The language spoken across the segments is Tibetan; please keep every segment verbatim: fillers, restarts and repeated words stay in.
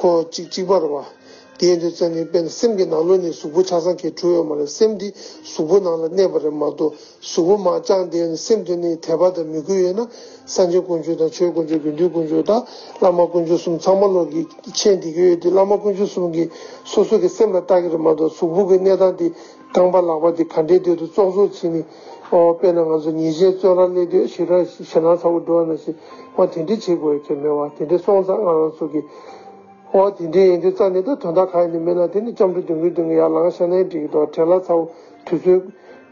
པོ་གཅིག་གཅིག་པ་རེད་བ། དེ་ཡིན་དུས་ཙང་ནི་དཔེར་ན་སེམས་ཀྱི་ནང་ལོགས་ནས་གཟུགས་པོ་ཆ་ཚང་གས་གྲུབ་ཡོད་མ་རེད། སེམས་འདི་གཟུགས་པོ་ནང་ལ་གནས་པ་རེད་མ་གཏོགས། གཟུགས་པོ་མར་བཅངས་བསྡད་ནས་སེམས་དེ་ནི་དད་པ་དང་མོས་གུས་ཡོད་ན། སངས་རྒྱས་དཀོན་མཆོག་དང་ཆོས་དཀོན་མཆོག་དགེ་འདུན་དཀོན་མཆོག་དང་བླ་མ་དཀོན་མཆོག་གསུམ་ཚང་མ་ལོག་གི་མཁྱེན་བསྡད་ཀྱི་ཡོད་དེ། བླ་མ་དཀོན་མཆོག་གསུམ་གྱིས་སོ་སོ་གི་སེམས་ལ་བལྟ་གི་རེད་མ་གཏོགས། གཟུགས་པོ་གི་གནས་སྟངས་དེ་རྐང་པ་ལག་པ་དེ་ག་འདྲས་བསྡད་འདུག་ཙོག་ཙོག་བྱས་ནས། ཨོ་དཔེར་ན་ང་ཚོ་ཉེས་ཅན་བཙོན་རར་སླེབས་དུས་ཞེ་དྲག་ཞེད་སྣང་ཚ་པོ་འགྲོ་བ་ནང་བཞིན། ཨོ་དེ་འདྲས་བྱེད་དགོས་ཀྱི་མེད་པ། དེ་འདྲས་སོང་ཙང་ང་རང་ཚོ་གི། ཨོ་དེ་འདྲས་ཡིན་དུས་ཙང་ནས་ད་དོན་དག་གང་ཡིན་ནི་མིན་ན། དེ་ནི་ལྕམ་དྲལ་གདོང་གི་གདོང་གི་ཡར་ལངས་ཤག་ན་འགྲིག་གི་འདུག་བྲེལ་བ་ཚ་པོ་དུས་ཚོད་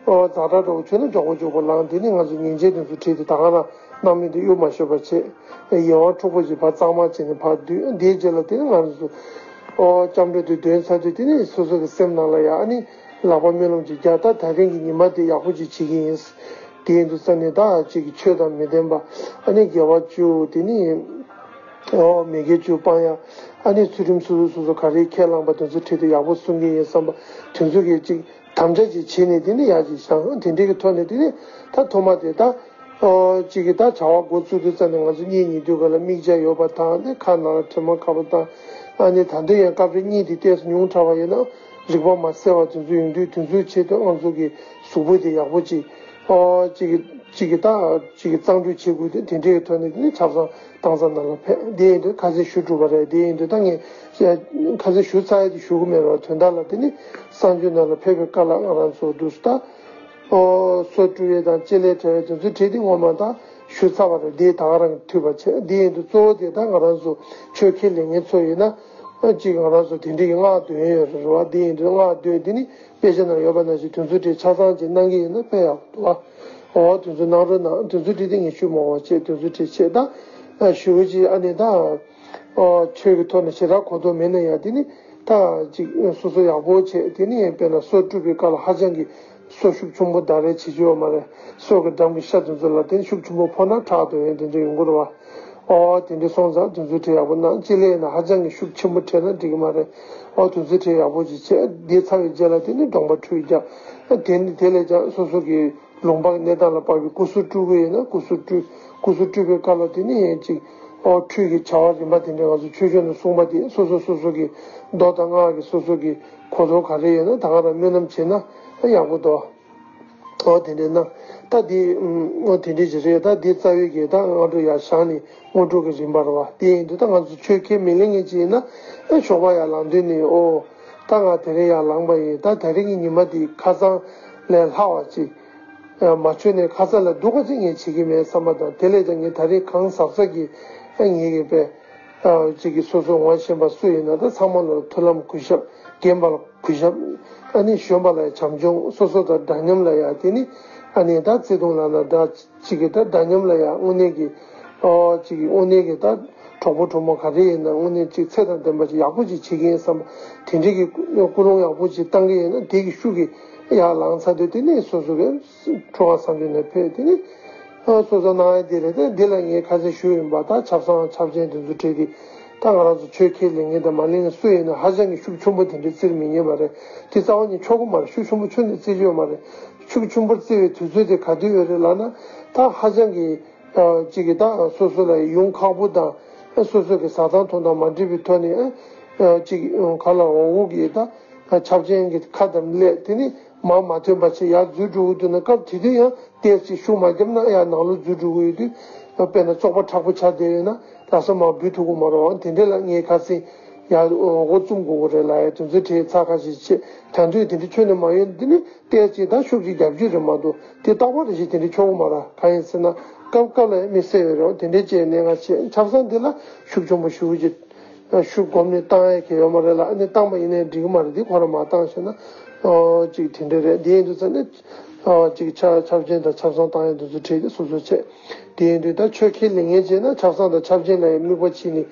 ཨོ་ཛ་དྲག་འདྲ་པོ་བྱུང་ན་མགྱོགས་པོ་མགྱོགས་པོ་ལངས། དེ་ནི་ང་ཚོ་ཉེས་ཅན་དེ་ཚོ་ཁྲིད་དེ་ད་ག་རང་སྣང་མེད་དུ་གཡུག་མ་ཤོར་བ་བྱས། ཡིད་དབང་འཕྲོག་པོ་ཞིག་ཕར་གཙང་མ་བྱས་ནས་ཕར་བསྡུས། དེའི་རྗེས་ལ་དེ་ནི་ང་ཚོ་ཨོ་ལྕམ་དྲལ་དེ་འདོན་ཚར་དུས། དེ་ནི་སོ་སོ་གི་སེམས་ནང་ལ་ཡ་ཨ་ནི་ལག་པ་སྨོན་ལམ་ཅིག་རྒྱག་ད་ད་རིང་གི་ཉི་མ་དེ་ཡག་པོ་ཅིག་བྱེད་ཀྱི་ཡིན། དེ་ཡིན་དུས་ཙང་ནས་ད་ཅིག་གི་ཆོས་དང་མི་ལྡན་པ། ཨ་ནི་དགེ་བ་བཅུ། དེ་ནི་ཨོ་མི་དགེ་བཅུ་སྤང་ཡ། ཨ་ནི་ཚུལ་ཁྲིམས་སོ་སོ་སོ་སོ་ག་རེ་ཁས་བླངས་པ་དེ་ཚོ་ཁྲིད་དེ་ཡག་པོ་སྲུང་གི་ཡིན་བསམ་པ་དེ་ཚོ་གི་ཅིག་དམ་བཅའ་ཅིག་བྱས་ནས། དེ་ནི་ཡར་ཅིག་བཞེངས། དེ་འདྲའི་གི་ཐོག་ནས་དེ་ནི་ད་ཐོག་མ་དེ་ད་ཨོ་ཅིག་གི་ད་བྱ་བ་འགོ་བཙུགས་དུས་ཙང་ནས་ང་ཚོ་གཉིད་ཉལ་དུས་ག་ལ་མིག་འབྱར་ཡོད་པ་དང་། དེ་ཁ་ནང་ལ་དྲི་མ་ཁ་པོ་དང་། ཨ་ནི་ད་དུང་ཡང་སྐབས་རེ་གཉིད་དེ་ཏོག་ཙམ་ཉུང་དྲགས་པ་ཡིན་ན། རིག་པ་མ་གསལ་བ་དེ་ཚོ་ཡོང་དུས། དེ་ཚོའི་ཆེད་དུ་ང་ཚོ་གི་གཟུགས་པོ་དེ་ཡག་པོ་ཅིག་ཨོ་གཅིག་གི་གཅིག་གི་ད་གཅིག་གི་གཙང་སྦྲ་བྱེད་དགོས་དུས། དེ་འདྲའི་ཐོག་ནས་དེ་ནི་ཆབ་གསང་བཏང་ས་ནང་ལ་ཕེབས། དེ་ཡིན་དུས་ཁ་སང་ཞུ་གྲུབ་པ་རེད། དེ་ཡིན་དུས་ད་ངས་ཁ་སང་ཞུ་ཚར་ཡ་དེ་ཞུ་གི་མེད་རོགས། དོན་དག་ལ་དེ་ནི་གསང་སྤྱོད་ནང་ལ་ཕེབས་པའི་སྐབས་ལ་ང་རང་ཚོ་འདུག་སེ་ད་ཨོ་སོ་བཀྲུ་ཡས་དང་ལྕེ་ལེ་བྲེག་ཡས་དེ་ཚོའི་གྲས་དེ་ངོ་མ་ད་ཞུ་ཚར་བ་རེད། དེ་ད་ག་རང་གི་འཐུས་པ་བྱས། དེ་ཡིན་དུས་གཙོ་བོ་དེ་ད་ང་རང་ཚོ་ཆོས་ཁས་ལེན་མཁན་ཚོ་ཡིན་ན། ཨ་གཅིག་ང་རང་ཚོ་དེ་འདྲའི་གི་སྔགས་འདོན་ཡོད་རེད་བ། དེ་ཡིན་དུས་སྔགས་འདོན་དེ་ནི་དཔེ་ཆ་ནང་ཡོད་པ་ནང་བཞིན་དེ་ཚོའི་གྲས་ཆ་ཚང་ཅིག་གནང་གི་ཡིན་ན་དཔེ་ཡག་པོ་འདུག་བ། འོ་དེ་ཚོ་གནང་རོགས་གནང་། དེ་ཚོའི་གྲས་དེ་ངས་ཞུ་མ་དགོས་པ་བྱས། དེ་ཚོའི་གྲས་བྱས་ད་ཨ་ཞུ་གི་ཅིག་ཨ་ནི་ད་ཨོ་ཆོས་ཀྱི་ཐོག་ནས་ཞེ་དྲག་གོ་རྟོགས་མེད་ན་ཡང་། དེ་ནི་ད་ཅིག་སོ་སོ་ཡག་པོ་བྱས། དེ་ནི་དཔེར་ན་སོ་བཀྲུ་བའི་སྐབས་ལ་ཧ་ཅང་གི་སོ་ཤུགས་ཆེན་པོ་ད་རེས་བྱེད་ཀྱི་ཡོད་མ་རེད། སོ་གི་འགྲམ་གྱི་ཤ་དེ་ཚོ་ལ་དེ་ནི་ཤུགས་ཆེན་པོ་ཕོག་ན་ཁྲག་འདོན་ཡས་དེ་འདྲ་ཡོང་གི་རེད་བ། ཨོ་དེ་འདྲ་སོང་ཙང་དེ་ཚོའི་གྲས་ཡག་པོ་གནང་། ལྕེ་ལེ་ཡིན་ན་ཧ་ཅང་གི་ཤུགས་ཆེན་པོ་བྲེགས་ན་འགྲིག་གི་མ་རེད། ཨོ་དེ་ཚོའི་གྲས་ཡག་པོ་ཅིག་བྱས། དེ་ཚར་བའི་རྗེས་ལ་དེ་ནི་གདོང་པ་འཁྲུད་རྒྱག་དེ་ནི་དེ་ལས་ཀྱང་སོ་སོ་གི་ལུང་པ་གི་གནས་སྟངས་ལ་དཔག་པའི་སྐུ་གཟུགས་བཀྲུ་གི་ཡིན་ན་སྐུ་གཟུགས་བཀྲུ། སྐུ་གཟུགས་བཀྲུ་བའི་སྐབས་ལ་དེ་ནི་ཡང་ཅིག་ཨོ་ཁྲུས་ཀྱི་བྱ་བ་རིམ་པ་དེ་འདྲ་ང་ཚོ་ཆོས་ཕྱོགས་ནས་གསུངས་པ་དེ་སོ་སོ་སོ་སོ་གི་མདོ་དང་སྔགས་ཀྱི་སོ་སོ་གི་གོ་རྟོགས་ག་རེ་ཡོད་ན་ད་ག་རང་སྨོན་ལམ་བྱས་ན་ཡག་པོ་འདུག་ཨོ་དེ་འདྲས་ན་ད་དེ་ཨོ་དེ་འདྲས་ཅིག་རེད། ད་དེ་རྩ་བའི་གི་ད་སྔ་དྲོ་ཡར་བཞེངས་ནས་དངོས་གྲུབ་ཀྱི་རིམ་པ་རེད་བ། དེ་ཡིན་དུས་ད་ང་ཚོ་ཆོས་ཁས་མི་ལེན་མཁན་ཅིག་ཡིན་ན་ཨེ་ཞོགས་པ་ཡར་ལངས་དུས་ནས་ཨོ་ད་ང་དེ་རིང་ཡར་ལངས་པ་ཡིན། ད་དེ་རིང་གི་ཉི་མ་འདི་ཁ་སང་ལས་ལྷག་པ་ཅིག་མ་བྱུང་ནས་ཁ་སང་ལས་སྡུག་པ་ཅིག་ངས་བྱེད་ཀྱི་མེད་བསམ་པ་དང་། དེ་ལས་ཀྱང་ངས་དེ་རིང་གང་ཟག་ཟག་གི་ཨེ་ངེད་ཀྱི་པས། ཨ་གཅིག་གིས་སོ་སོ་ངོ་ཤེས་པ་སུ་ཡིན་ན་ད་ཚང་མ་ལ་མཐུན་ལམ་གུས་ཞབས། རྒན་པ་ལ་གུས་ཞབས། ཨ་ནི་གཞོན་པ་ལ་ཡང་བྱམས་སྐྱོང་། སོ་སོ་དང་འདྲ་མཉམ་ལ་ཡང་དེ་ནི་ཨ་ནི་ད་བརྩེ་དུང་ལབ་ན་འདྲ། གཅིག་གིས་ད་འདྲ་མཉམ་ལ་ཡང་དངོས་གནས་ཀྱི་ཨོ་གཅིག་གིས་དངོས་གནས་ཀྱི་ད་གྲོགས་པོ་གྲོགས་མོ་ག་རེ་ཡིན་ན་དངོས་གནས་གཅིག་ཚད་དང་ལྡན་པ་ཅིག་ཡག་པོ་ཅིག་བྱེད་ཀྱི་ཡིན་བསམ་པ་དེ་འདྲའི་གི་ཀུན་སློང་ཡག་པོ་ཅིག་བཏང་གི་ཡིན་ན། དེ་གི་ཤུགས་ཀྱིས་ཡར་ལངས་ཚར་དུས་དེ་ནི་སོ་སོ་གི་ཁྲོ་བ་སངས་རྒྱས་ནས་ཕེབས། དེ་ནི་ཨ་སོ་སོ་སྣང་བ་འདི་རེད། དེ་འདི་ལ་ངས་ཁ་སང་ཞུས་ཡིན་པ། ད་ཆབ་གསང་ཆབ་ཆེན་དེ་ཚོ་ཁྲིད་དེ་ད་ང་རང་ཚོ་ཆོས་ཁས་ལེན་མཁན་དང་མ་ལེན་མཁན་སུ་ཡིན་ན་ཧ་ཅང་གི་ཤུགས་ཆེན་པོ་དེ་འདྲའི་བརྩི་མི་ཉན་པ་རེད། དེ་རྩ་བ་ནས་ཆོག་གི་མ་རེད། ཤུགས་ཆེན་པོ་ཁྱོན་ནས་བརྩི་རྒྱུ་ཡོད་མ་རེད། ཤུགས་ཆེན་པོར་བརྩི་བའི་དུས་ཚོད་དེ་ག་དུས་ཡོད་རེད་ལབ་ན། ད་ཧ་ཅང་གི་ཨ་གཅིག་གིས་ད་སོ་སོ་ལ་ཡོང་ཁག་པོ་དང་། ཨ་སོ་སོ་གི་བཟའ་ཚང་དོན་དང་མ་འགྲིག་པའི་ཐོག་ནས་ཨ་གཅིག་ག་ལ་འོ་འོ་གིས་ད་ཆབ་ཆེན་གྱི་ཁ་དམ་སླེབས། དེ་ནི་མར་མ་ཐོན་པ་བྱས་ཡར་འཛུལ་འགྲོ་གི་འདུག་ན། སྐབས་དེ་དུས་ཡང་ཏོག་ཙམ་ཤུགས་མ་བརྒྱབ་ན་ཡར་ནང་ལོགས་འཛུལ་འགྲོ་གི་ཡོད་དུས། དཔེར་ན་བཙོག་པ་མཁྲེགས་པོ་ཆགས་བསྡད་ཡོད་ན་ལ་ས་མར་འབུད་ཐུབ་ཀྱི་མ་རེད་བ། དེ་འདྲ་ལ་ངས་ཁ་སང་ཡར་འོ་འགོ་བཙུགས་དགོས་ཀྱི་རེད་ལབ་ཡ་དེ་ཚོའི་གྲས་ཚ་ཁ་ཞིག་བྱས། ད་དུང་དེ་འདྲ་ཁྱོན་ནས་མ་ཡོང་། འདི་ནི་ཏོག་ཙམ་ད་ཤུགས་ཀྱིས་རྒྱབ་རྒྱུ་རེད་མ་གཏོགས། དེ་རྟག་པར་རེ་བཞིན་དེ་འདྲ་ཆོག་གི་མ་རེད། གང་ཡིན་ཟེར་ན་སྐབས་སྐབས་ལ་ཡང་དམིགས་བསལ་ཡོད་རེད། དེ་འདྲའི་ཅིག་གནད་འགག་ཆེ། ཆབ་གསང་འདི་ལ་ཤུགས་ཆེན་པོ་ཞེ་པོ་ཅིག་ཤུགས་བསྒོམས་ནས་བཏང་ཡ་གི་ཡོད་མ་རེད་ལ། ཨ་ནི་བཏང་པ་ཡིན་ནའི་འགྲིག་གི་མ་རེད། འདི་ཁོ་རང་མ་བཏང་ཞེ་ན་ཨོ་ཅིག་དེ་འདྲ་རེད། འདི་ཡིན་དུས་ཙང་ནི་ཨོ་ཅིག་ཆ་ཆབ་ཆེན་དང་ཆབ་གསང་བཏང་ཡ་འདི་ཚོ་གྲས་དེ་སོ་སོ་བྱས། དེ་ཡིན་དུས་ད་ཆོས་ཁས་ལེན་མཁན་བྱས་ན་ཆབ་གསང་དང་ཆབ་ཆེན་ལ་ཡང་དམིགས་པ་བྱས་ནས་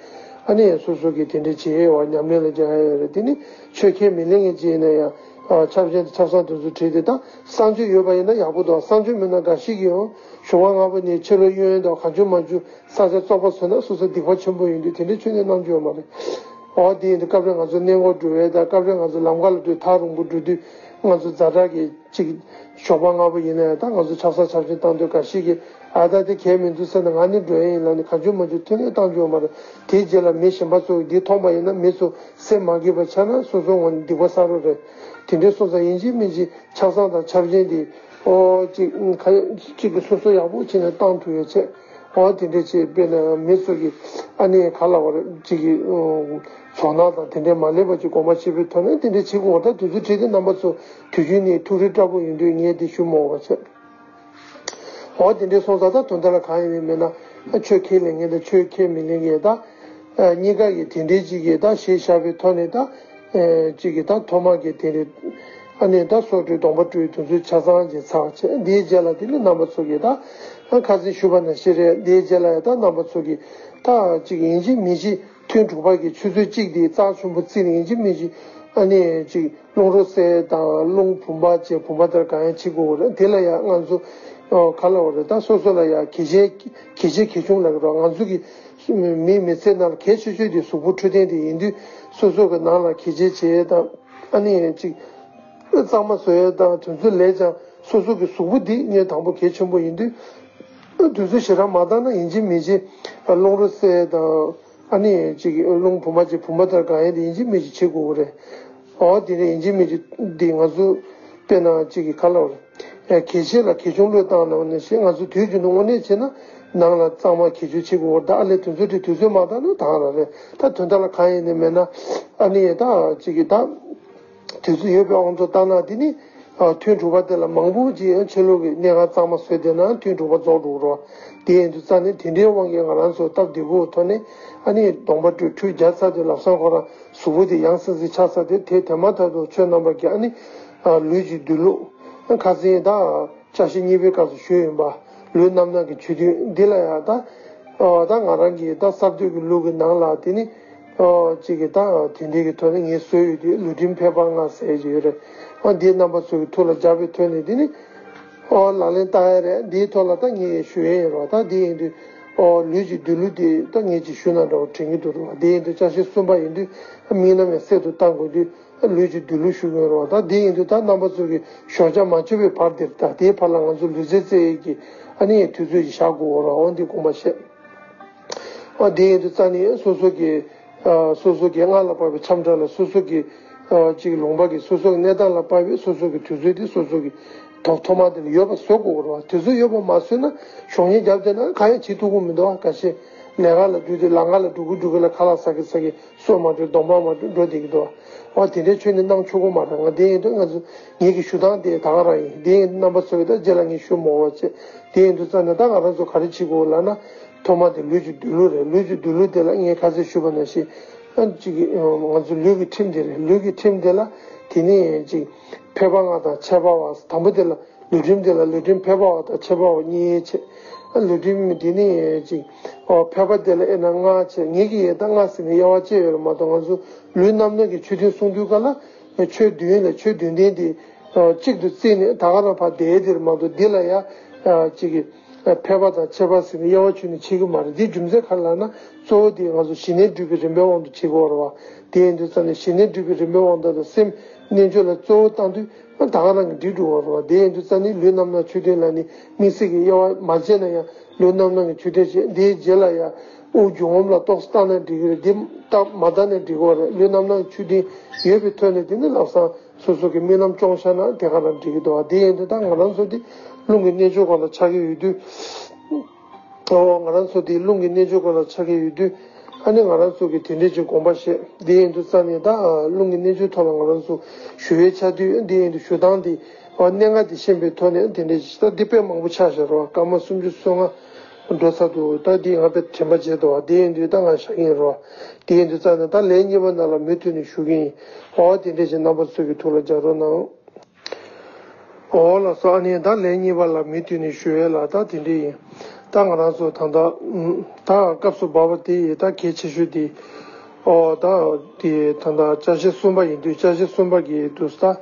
ཨ་ནི་ཡང་སོ་སོ་གི་དེ་འདྲ་བྱེད་ཡ་ཡོད་པ་ཉམས་ལེན་ལ་སྦྱང་ཡ་ཡོད་རེད། དེ་ནི་ཆོས་ཁས་མི་ལེན་མཁན་བྱས་ན་ཡང་ཨ་ཆབ་ཆེན་དང་ཆབ་གསང་དེ་ཚོ་གྲས་དེ་ད་གསང་སྤྱོད་ཡོད་པ་ཡིན་ན་ཡག་པོ་འདུག་གསང་སྤྱོད་མེད་ན་འགའ་ཞིག་གིས་ཡང་ཞོགས་པ་སྔ་པོ་ནས་ཕྱི་ལོགས་གཡོན་དང་གང་བྱུང་མང་བྱུང་ས་ཆ་བཙོག་པ་བཟོས་ན་སོ་སོ་སྡིག་པ་ཆེན་པོ་ཡིན་དུས་དེ་འདྲའི་ཆོས་ནས་གནང་རྒྱུ་ཡོད་མ་རེད། འོ་དེ་ཡིན་དུས་སྐབས་རེ་ང་ཚོ་གནས་སྐོར་འགྲོ་བའི་དང་སྐབས་རེ་ང་ཚོ་ལམ་ཁ་ལ་འགྲོ་ཐག་རིང་པོ་འགྲོ་དུས་ང་ཚོ་ཛ་དྲག་གི་ཅིག་ཞོགས་པ་སྔ་པོ་ཡིན་ན་ཡང་ད་ང་ཚོ་ཆབ་གསང་ཆབ་ཆེན་བཏང་དུས་འགའ་ཞིག་གིས་ ཨ་ད་དེ་གལ་མི་འདུག་ཟེར་ན་ང་ནི་འགྲོ་ཡ་ཡིན་ལབ་ནས་གང་བྱུང་མང་བྱུང་ཐོན་ལས་བཏང་རྒྱུ་ཡོད་མ་རེད། དེའི་རྗེས་ལ་མི་གཞན་པ་ཚོ་འདི་མཐོང་པ་ཡིན་ན་མི་ཚོ་སེམས་མ་སྐྱིད་པ་ཆགས་ན་སོ་སོ་ངོ་ནས་སྡིག་པ་བསགས་རོགས་རེད། དེ་འདྲའི་སོང་ཙང་ཡིན་གཅིག་མིན་གཅིག་ཆབ་གསང་དང་ཆབ་ཆེན་དེ་ཨོ་གཅིག་ག་གཅིག་གི་སོ་སོ་ཡག་པོ་བྱས་ནས་བཏང་ཐུབ་ཡོད་ཆེད་ཨོ་དེ་འདྲ་བྱས་དཔེར་ན་མི་ཚོ་གི་ཨ་ནི་ག་ལ་བ་རེད་གཅིག་གི་ཚོར་སྣང་དང་དེ་འདྲའི་མ་སླེབས་པ་ཅིག་དགོངས་པ་ཞིབ་པོའི་ཐོག་ནས་དེ་འདྲའི་བྱེད་དགོས་པ་ད་དུས་ཚོད་ཁྲིད་དེ་རྣམ་པ་ཚོ་དུས་རྒྱུན་ནས་ཐུགས་རེ་དྲག་པོ་ཡོང་དུས་ངས་དེ་ཞུ་མ་འོས་པ་བྱས། འོ་དེ་འདྲའི་སོང་ཙང་ད་དོན་དག་ལ་གང་ཡིན་མིན་མིན་ན་ཆོས་ཁས་ལེན་མཁན་དང་ཆོས་ཁས་མི་ལེན་མཁན་ད་གཉིས་ཀ་གི་དེ་འདྲའི་གཅིག་གིས་ད་གཞི་བཞག་པའི་ཐོག་ནས་ད་གཅིག་གིས་ད་ཐོག་མ་གི་དེ་འདྲའི་ཨ་ནི་ད་སོ་སོའི་སྡོམ་པ་སྤྲོད་དུས་ཚོད་ཆ་ཚང་གི་ཚར་བྱས་འདིའི་རྗེས་ལ་དེ་ནི་རྣམ་པ་ཚོ་གིས་ད་ཁ་སང་ཞུས་པ་ནང་བཞིན་རེད། འདིའི་རྗེས་ལ་ཡང་ད་རྣམ་པ་ཚོ་གིས་ད་གཅིག་ཡིན་གཅིག་མིན་གཅིག་ཐུན་དྲུག་པ་གི་ཆུ་ཚོད་གཅིག་དེ་རྩ་ཆེན་པོ་བརྩིས་ནས་ཡིན་གཅིག་མིན་གཅིག་ཨ་ནི་གཅིག་རླུང་རོ་བསལ་དང་རླུང་བུམ་པ་བཅས་བུམ་པ་ལྟར་གང་ཡང་བྱེད་དགོས་རེད། དེ་ལ་ཡང་ང་ཚོ་ག་ལ་བ་རེད་ད་སོ་སོ་ལ་ཡང་གལ་ཆེ་གལ་ཆེ་གལ་ཆུང་ལ་རོགས་ང་ཚོ་གི་མི་མི་ཚེ་ནང་ལ་གལ་ཆེ་ཤོས་དེ་གཟུགས་པོ་འཕྲོད་བསྟེན་དེ་ཡིན་དུས་སོ་སོ་གི་ནང་ལ་གལ་ཆེ་བྱས་དང་ཨ་ནི་གཅིག་གཙང་མ་བཟོ་ཡས་དང་དུས་ཚོད་ལས་ཀྱང་སོ་སོ་གི་གཟུགས་པོ་འདི་ངས་དང་པོ་གལ་ཆེན་པོ་ཡིན་དུས་དུས་ཚོད་ཞེ་དྲག་མ་བཏང་ན་ཡིན་གཅིག་མིན་གཅིག་རླུང་རོ་བསལ་དང་ཨ་ནི་གཅིག་རླུང་བུམ་པ་གཅིག་བུམ་པ་ལྟར་གང་ཡིན་དེ་ཡིན་གཅིག་མིན་གཅིག་བྱེད་དགོས་ཀྱི་རེད། འོ་དེ་ནས་ཡིན་གཅིག་མིན་གཅིག་འདི་ང་ཚོ་དཔེར་ན་གཅིག་གི་ཁ་ལོ་རེད། གལ་ཆེ་ལ་གལ་ཆུང་བློས་བཏང་ན་ནི་ཞེས་ང་ཚོ་དུས་རྒྱུན་དུ་དངོས་གནས་བྱས་ན་ནང་ལ་གཙང་མ་གལ་ཆུང་བྱེད་དགོས་ཀྱི་རེད། ད་ཨ་ལས་དུས་ཚོད་དེ་དུས་ཚོད་མ་བཏང་ན་ད་ག་རང་རེད། ད་དོན་དག་ལ་གང་ཡིན་ནི་མེད་ན་ཨ་ནི་ད་གཅིག་གི་ད། དུས་ཚོད་ཡོད་པའི་དབང་དུ་བཏང་ན་དེ་ནི་ཐུན་དྲུག་པ་དེ་ལ་མང་པོ་ཅིག་ཡང་ཆོས་ལུགས་ཀྱི་གནས་ཁང་གཙང་མ་བཟོས་བསྡད་ན་ཐུན་དྲུག་པ་རྫོགས་འགྲོ་གི་རེད། དེ་ཡིན་དུས་རྩ་ནས་དེ་འདྲའི་དབང་གིས་ང་རང་ཚོ་སྟབས་བདེ་པོའི་ཐོག་ནས་ཨ་ནི་སྡོམ་པ་སྤྲོད་ཁྲུས་བརྒྱབ་ཚར་དུས་ལམ་སང་ཁོ་རང་གཟུགས་པོ་དེ་ཡང་སིང་སིང་ཆགས་ཚར་དུས་དེ་དེ་མ་ཐག་ཏུ་ཆོས་རྣམ་པ་གིས་ཨ་ནི་ལུས་ཀྱི་སྡོད་ལུགས་ཁ་སང་ད་བཅའ་ཤེས་གཉིས་པའི་སྐབས་སུ་ཞུས་ཡིན་པ་ལུས་རྣམ་སྣང་གི་ཆོས་ཐུན་འདི་ལ་ཡང་ད་ད་ང་རང་གི་ད་གསར་གཏོད་ཀྱི་ལུགས་ཀྱི་ནང་ལ་དེ་ནི། ཨོ་གཅིག་གིས་ད་དེ་འདྲའི་གི་ཐོག་ནས་ངས་བཟོས་ཡོད་དུས་ལུས་རྟེན་ཕལ་པ་ལྔ་ཟེར་གྱི་ཡོད་རེད། ཨོ་འདིའི་རྣམ་པ་ཚོ་གི་ཐུགས་ལ་འཇགས་པའི་ཐོག་ནས་འདི་ནི་ཨོ་ལག་ལེན་བསྟར་ཡ་རེད། འདིའི་ཐོག་ལ་ད་ངས་ཞུ་ཡ་ཡིན་རོགས། ད་འདི་ཡིན་དུས་ཨོ་ལུས་ཀྱི་སྡོད་ལུགས་དེ་ད་ངས་ཅིག་ཞུ་ན་འདྲ་བོ་དྲན་གྱི་འདུག་རོགས། འདི་ཡིན་དུས་བཅའ་ཤེས་གསུམ་པ་ཡིན་དུས་དམིགས་རྣམ་ཡང་གསལ་དུ་བཏང་དགོས་དུས་ལུས་ཀྱི་སྡོད་ལུགས་ཞུ་གི་ཡོད་རོགས། ད་འདི་ཡིན་དུས་ད་རྣམ་པ་ཚོ་གི་ཞོགས་ཇ་མ་མཆོད་པའི་བར་དེར་ད་དེའི་བར་ལ་ང་ཚོ་ལུས་རྩལ་རྩེད་ཡས་ཀྱི་ཨ་ནི་དུས་ཚོད་ཅིག་བཞག་དགོས་རོགས། འོ་འདི་དགོངས་པ་བཞེས། ཨ་དེ་ཡིན་དུས་རྩ་ནས་སོ་སོ་གི་ཨ་སོ་སོ་གི་སྔགས་ལ་དཔག་པའི་འཆམ་ཕྲ་ལ་སོ་སོ་གི་ཨ་ཅིག་ལུང་པ་གི་སོ་སོ་གི་གནས་སྟངས་ལ་དཔག་པའི་སོ་སོ་གི་དུས་ཚོད་དེ་སོ་སོ་གི་ཐོག་ཐོག་མ་དེ་ལ་ཡོད་པ་བཟོ་དགོས་རེད་བ། དུས་ཚོད་ཡོད་པ་མ་བཟོས་ན་གཞོགས་ཉལ་རྒྱབ་བསྡད་ན་གང་ཡང་བྱེད་ཐུབ་ཀྱི་མི་འདུག་བ། ཁ་ཤས་ལས་ཀ་ལ་འགྲོ་དུས་ལམ་ཁ་ལ་འགྲོ་གི་འགྲོ་གི་ལ་ཁ་ལག་ཟ་གི་ཟ་གི་སོ་མ་འགྲོ་གདོང་པ་མ་འགྲོ་འགྲོ་བསྡད་ཀྱི་འདུག་བ། འོ་དེ་འདྲའི་ཆོས་ནི་གནང་ཆོག་གི་མ་རེད། ང་དེ་ཡིན་དུས་ང་ཚོ་ངེད་ཀྱི་ཞུ་སྟངས་དེ་ད་ག་རང་ཡིན། དེ་ཡིན་དུས་རྣམ་པ་ཚོ་གི་ད་རྗེས་ལ་ངས་ཞུ་མ་འོས་བྱས། དེ་ཡིན་དུས་རྩ་ནས་ད་ང་རང་ཚོ་ག་རེ་བྱེད་དགོས་ལབ་ན། ཐོག་མ་དེ་ལུས་ཀྱི་སྡོད་ལུགས་རེད། ལུས་ཀྱི་སྡོད་ལུགས་དེ་ལ་ངས་ཁ་སང་ཞུས་པ་ནང་བཞིན་ཨ་ཅིག་གི་ང་ཚོ་ལུས་ཀྱི་ཁྲིམས་དེ་རེད། ལུས་ཀྱི་ཁྲིམས་དེ་ལ་དེ་ནས་ཅིག་ཕལ་པ་ལྔ་དང་ཁྱད་པར་བ། དང་པོ་དེ་ལ་ལུས་ཁྲིམས་དེ་ལ་ལུས་ཁྲིམས་ཕལ་པ་བ་དང་ཁྱད་པར་བ་གཉིས་བྱས། ཨ་ལུས་ཁྲིམས་དེ་ནས་ཅིག་ཨོ་ཕལ་པ་དེ་ལ་དབྱེ་ན་ལྔ་བྱས། ངེད་ཀྱི་ཡས་ད་ལྔ་ཟེར་ནས་དབྱེ་བ་བཅད་ཡོད་རེད་མ་གཏོགས། ང་ཚོ་ལུས་རྣམ་སྣང་གི་ཆོས་ཐུན་གསུང་དུས་ག་ལ་ཆོས་བདུན་ལ་ཆོས་བདུན་ལྡན་དེ་གཅིག་ཏུ་བརྩིས་ནས་ད་ག་རང་ཕར་བསྡད་དེ་རེད་མ་གཏོགས། འདི་ལ་ཡ་ཅིག་གི་ཕལ་པ་དང་ཁྱད་པར་ཟེར་ནས་དབྱེ་བ་ཕྱེ་ནས་བྱེད་ཀྱི་མ་རེད། འདིའི་རྒྱུ་མཚན་ག་རེ་ལབ་ན་གཙོ་བོ་དེ་ང་ཚོ་ཞི་གནས་སྒྲུབ་པའི་རིམ་པའི་དབང་དུ་བྱེད་དགོས་རེད་བ། དེ་ཡིན་དུས་ཙང་ནས་ཞི་གནས་སྒྲུབ་པའི་རིམ་པའི་དབང་དུ་དང་སེམས་རྣལ་འབྱོར་ལ་གཙོ་བོ་བཏང་དུས་ད་ག་རང་གི་འགྲིག་འགྲོ་བ་རེད་བ། དེ་ཡིན་དུས་ཙང་ནས་ལུས་རྣམ་སྣང་ཆོས་ཐུན་ལ་ནི་དམིགས་བསལ་གྱི་དབྱེ་བ་མ་བྱས་ན་ཡང་ལུས་རྣམ་སྣང་གི་ཆོས་ཐུན་བྱས། འདིའི་རྗེས་ལ་ཡང་དབུགས་འབྱུང་རྔུབ་ལ་ཏོག་ཙམ་བཏང་ན་འགྲིག་གི་རེད། འདི་ཏག་མ་བཏང་ན་འགྲིག་གི་རེད། ལུས་རྣམ་སྣང་ཆོས་ཐུན་ཡོད་པའི་ཐོག་ནས་དེ་ནི་ལམ་སང་སོ་སོ་གི་རྨི་ལམ་སྐྱོང་བཞག་ན་དེ་ག་རང་འགྲིག་གི་འདུག་བ། དེ་ཡིན་དུས་ད་ང་རང་ཚོ་འདི་རླུང་གི་རྣལ་འབྱོར་སྐོར་ལ་ཆ་གི་ཡོད་དུས། ཨོ་ང་རང་ཚོ་འདི་རླུང་གི་རྣལ་འབྱོར་སྐོར་ལ་ཆ་གི་ཡོད་དུས། ཨ་ནི་ང་རང་ཚོ་གི་དེ་འདྲའི་ཅིག་དགོངས་པ་བཞེས། དེ་ཡིན་དུས་ཙང་ནས་ད་རླུང་གི་རྣལ་འབྱོར་ཐོག་ལ་ང་རང་ཚོ་ཞུ་བའི་ཆ་དུས་དེ་ཡིན་དུས་ཞུ་སྟངས་འདི་ཨོ་གནད་འགག་འདི་ཤེས་པའི་ཐོག་ནས་དེ་འདྲའི་ཅིག་ད་འདི་དཔེ་མང་པོ་ཆགས་བཞག་རོགས། སྐར་མ་སུམ་ཅུ་སོ་ལྔ་འགྲོ་ཚར་འདུག་ད་འདི་ང་དཔེ་དྲན་པ་བརྗེད་འདུག་བ། དེ་ཡིན་དུས་ད་ང་བཞག་གི་ཡིན་རོགས། དེ་ཡིན་དུས་ཙང་ནས་ད་ལན་གཉིས་པ་ནང་ལ་མུ་མཐུད་ནས་ཞུ་གི་ཡིན། ཨོ་དེ་འདྲའི་ཅིག་རྣམ་པ་ཚོ་གི་ཐུགས་ལ་འཇགས་རོགས་གནང་། འོ་ལགས་སོ། ཨ་ནི་ད་ལན་གཉིས་པ་ལ་མུ་མཐུད་ནས་ཞུ་ཡས་ལ་ད་དེ་འདྲ་ཡིན། ད་ང་རང་ཚོ་ད་ལྟ་ད་སྐབས་སུ་བབས་པ་དེ་ཡི་ད་གལ་ཆེ་ཤོས་དེ། ཨོ་ད་དེ་ད་ལྟ་བཅའ་ཤེས་གསུམ་པ་ཡིན་དུས་བཅའ་ཤེས་གསུམ་པ་གི་དུས་ད།